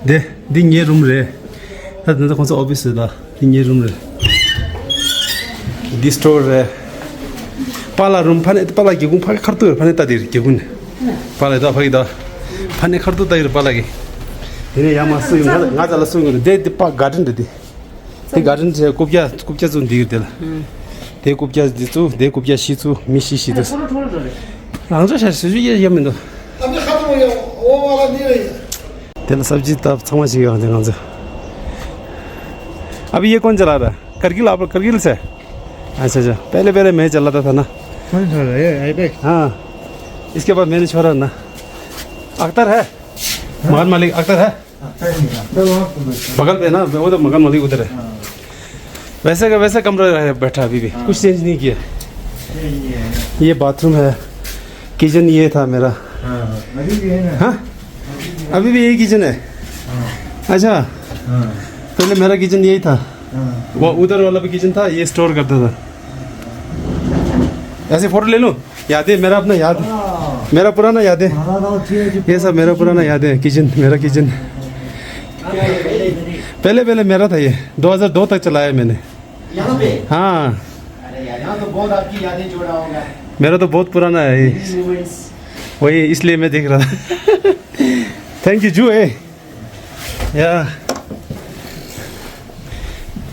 དེ། འདི་ངའི་རུམ་རེད། ད་དེ་ཚོ་ཁོང་ཚོ་ཨོ་ཕི་སི་རེད་ད། འདི་ངའི་རུམ་རེད། འདི་སི་ཊོར་རེད། པཱ་ལགས་རུམ་ཕ་ནས་པཱ་ལགས་སྒེའུ་ཁུང་ཕ་ཁར་ཐུག་རེད། ཕ་ནས་ལྟ་དེ་རེད་སྒེའུ་ཁུང་ནས། པཱ་ལགས་ད་ཕ་གི་ད། ཕ་ནས་ཁར་ཐུག་ལྟ་གི་རེད་པཱ་ལགས་ཀྱི། དེ་ནས་ཡར་མར་སུ་ཡོང་ང་ང་ཚ་ལ་སུ་ཡོང་གི་རེད། དེ་དེ་པཱ་གར་ཌེན་རེད་དེ། དེ་ག་རེ་འདྲ་རྐུབ་བཀྱག་རྐུབ་བཀྱག་བཙུགས་འདི་གི་དེ་ལ། དེ་རྐུབ་བཀྱག་འདི་བཙུགས་དེ་རྐུབ་བཀྱག་བཞི་བཙུགས་མི་བཞི་བཞི་དེ། རང་ཚོ་ཤ་སུ་ཞིག་ཡ་ཡ་མི་འདུག་དེ་ལ་སབ་ཇི་ད་ཚང་མ་ཞིག་ཡོད་དེ་ང་ཚོ། अभी ये कौन चला रहा है? करगिल आप करगिल से? अच्छा अच्छा, पहले पहले मैं चलाता था ना। कौन सा है? ये आईबेक्स। हाँ, इसके बाद मैंने छोड़ा ना। अख्तर है, मकान मालिक अख्तर है। बगल पे ना, वो तो मकान मालिक उधर है। वैसे का वैसे कमरा है, बैठा अभी भी, कुछ चेंज नहीं किया। ये बाथरूम है, किचन ये था मेरा। हाँ, अभी भी है ना? हाँ, अभी भी यही किचन है। हाँ। अच्छा। हाँ। पहले मेरा किचन यही था। हाँ। वो उधर वाला भी किचन था, ये स्टोर करता था। ऐसे फोटो ले लूँ? याद है मेरा, अपना याद। हाँ। मेरा पुराना याद है। हाँ, हाँ, ठीक है, ठीक है। ये सब मेरा पुराना याद है, किचन, मेरा किचन। पहले, पहले मेरा था ये, दो हज़ार दो तक चलाया मैंने। यहाँ पे? हाँ। अरे यार, यहाँ तो बहुत आपकी यादें जोड़ा होगा। मेरा तो बहुत पुराना है ये। Moments। वही, इसलिए मैं देख रहा था। Thank you, जू, ए। या।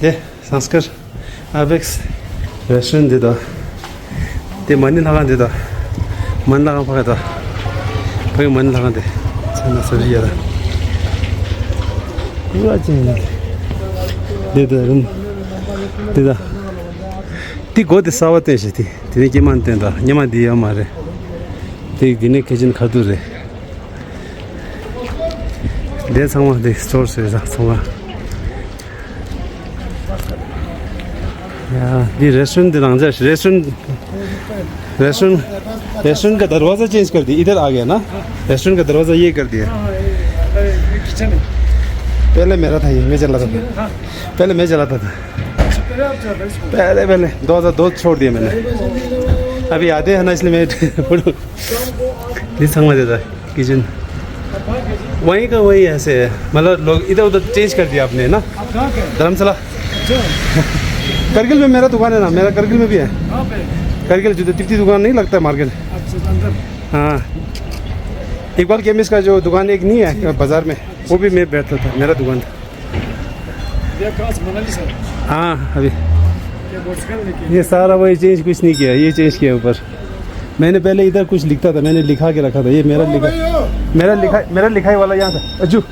ए, संस्कार। आबेक्स रेस्टोरेंट दे दो। ते मनी लगा दे दो। मन लगा पका दो। भाई मन लगा दे। चलना सब्जी यार। पूरा चेंज। दे दो रूम। དེ་ད། དེ་སྒོ་དེ་གསར་པ་བཏོན་ཞིག་དེ། དེ་ནས་སྐྱེ་མ་བཏོན་ད་སྙེ་མ་དེ་ཡོད་མ་རེད། དེ་དེ་ནས་ཁེ་ཆེན་ཁ་ཐུག་རེད། དེ་ཚང་མ་དེ་སི་ཊོར་ཟེར་ས་ཚང་མ། ཡ། འདི་रेस्टोरेंट དེ་རང་འཇགས་རེ་སི་ཊོ་རན་ཊི། रेस्टोरेंट रेस्टोरेंट का दरवाज़ा चेंज कर दिया, इधर आ गया ना। रेस्टोरेंट का दरवाज़ा ये कर दिया। हाँ, हाँ, ये, ये किचन है। पहले मेरा था ये, मैं चलाता था। हाँ। पहले मैं चलाता था। अच्छा, पहले आप चलाते थे इसको? पहले, पहले, दो हज़ार दो छोड़ दिया मैंने। अभी आते हैं ना, इसलिए मैं फोटो। शाम को आप ये संग में देता है, किचन। वहीं का वही है, ऐसे है। मतलब, लोग इधर उधर चेंज कर दिया आपने, ना? आप कहाँ के हैं? धर्मशाला। अच्छा। करगिल में मेरा दुकान है ना, मेरा करगिल में भी है। कहाँ पे? करगिल जो तिप्ती दुकान नहीं लगता है मार्केट? अच्छा, अंदर। हाँ। इकबाल केमिस्ट का जो दुकान एक नहीं है बाजार में, वो भी मैं बैठता था, मेरा दुकान था। भैया, कहाँ से? मनाली से? हाँ, अभी। क्या मोटरसाइकिल लेके? ये सारा वही चेंज, कुछ नहीं किया, ये चेंज किया ऊपर। मैंने पहले इधर कुछ लिखता था, मैंने लिखा के रखा था, ये मेरा ओ लिखा, भाई, ओ। मेरा लिखा, मेरा लिखाई वाला यहाँ था। अज्जू।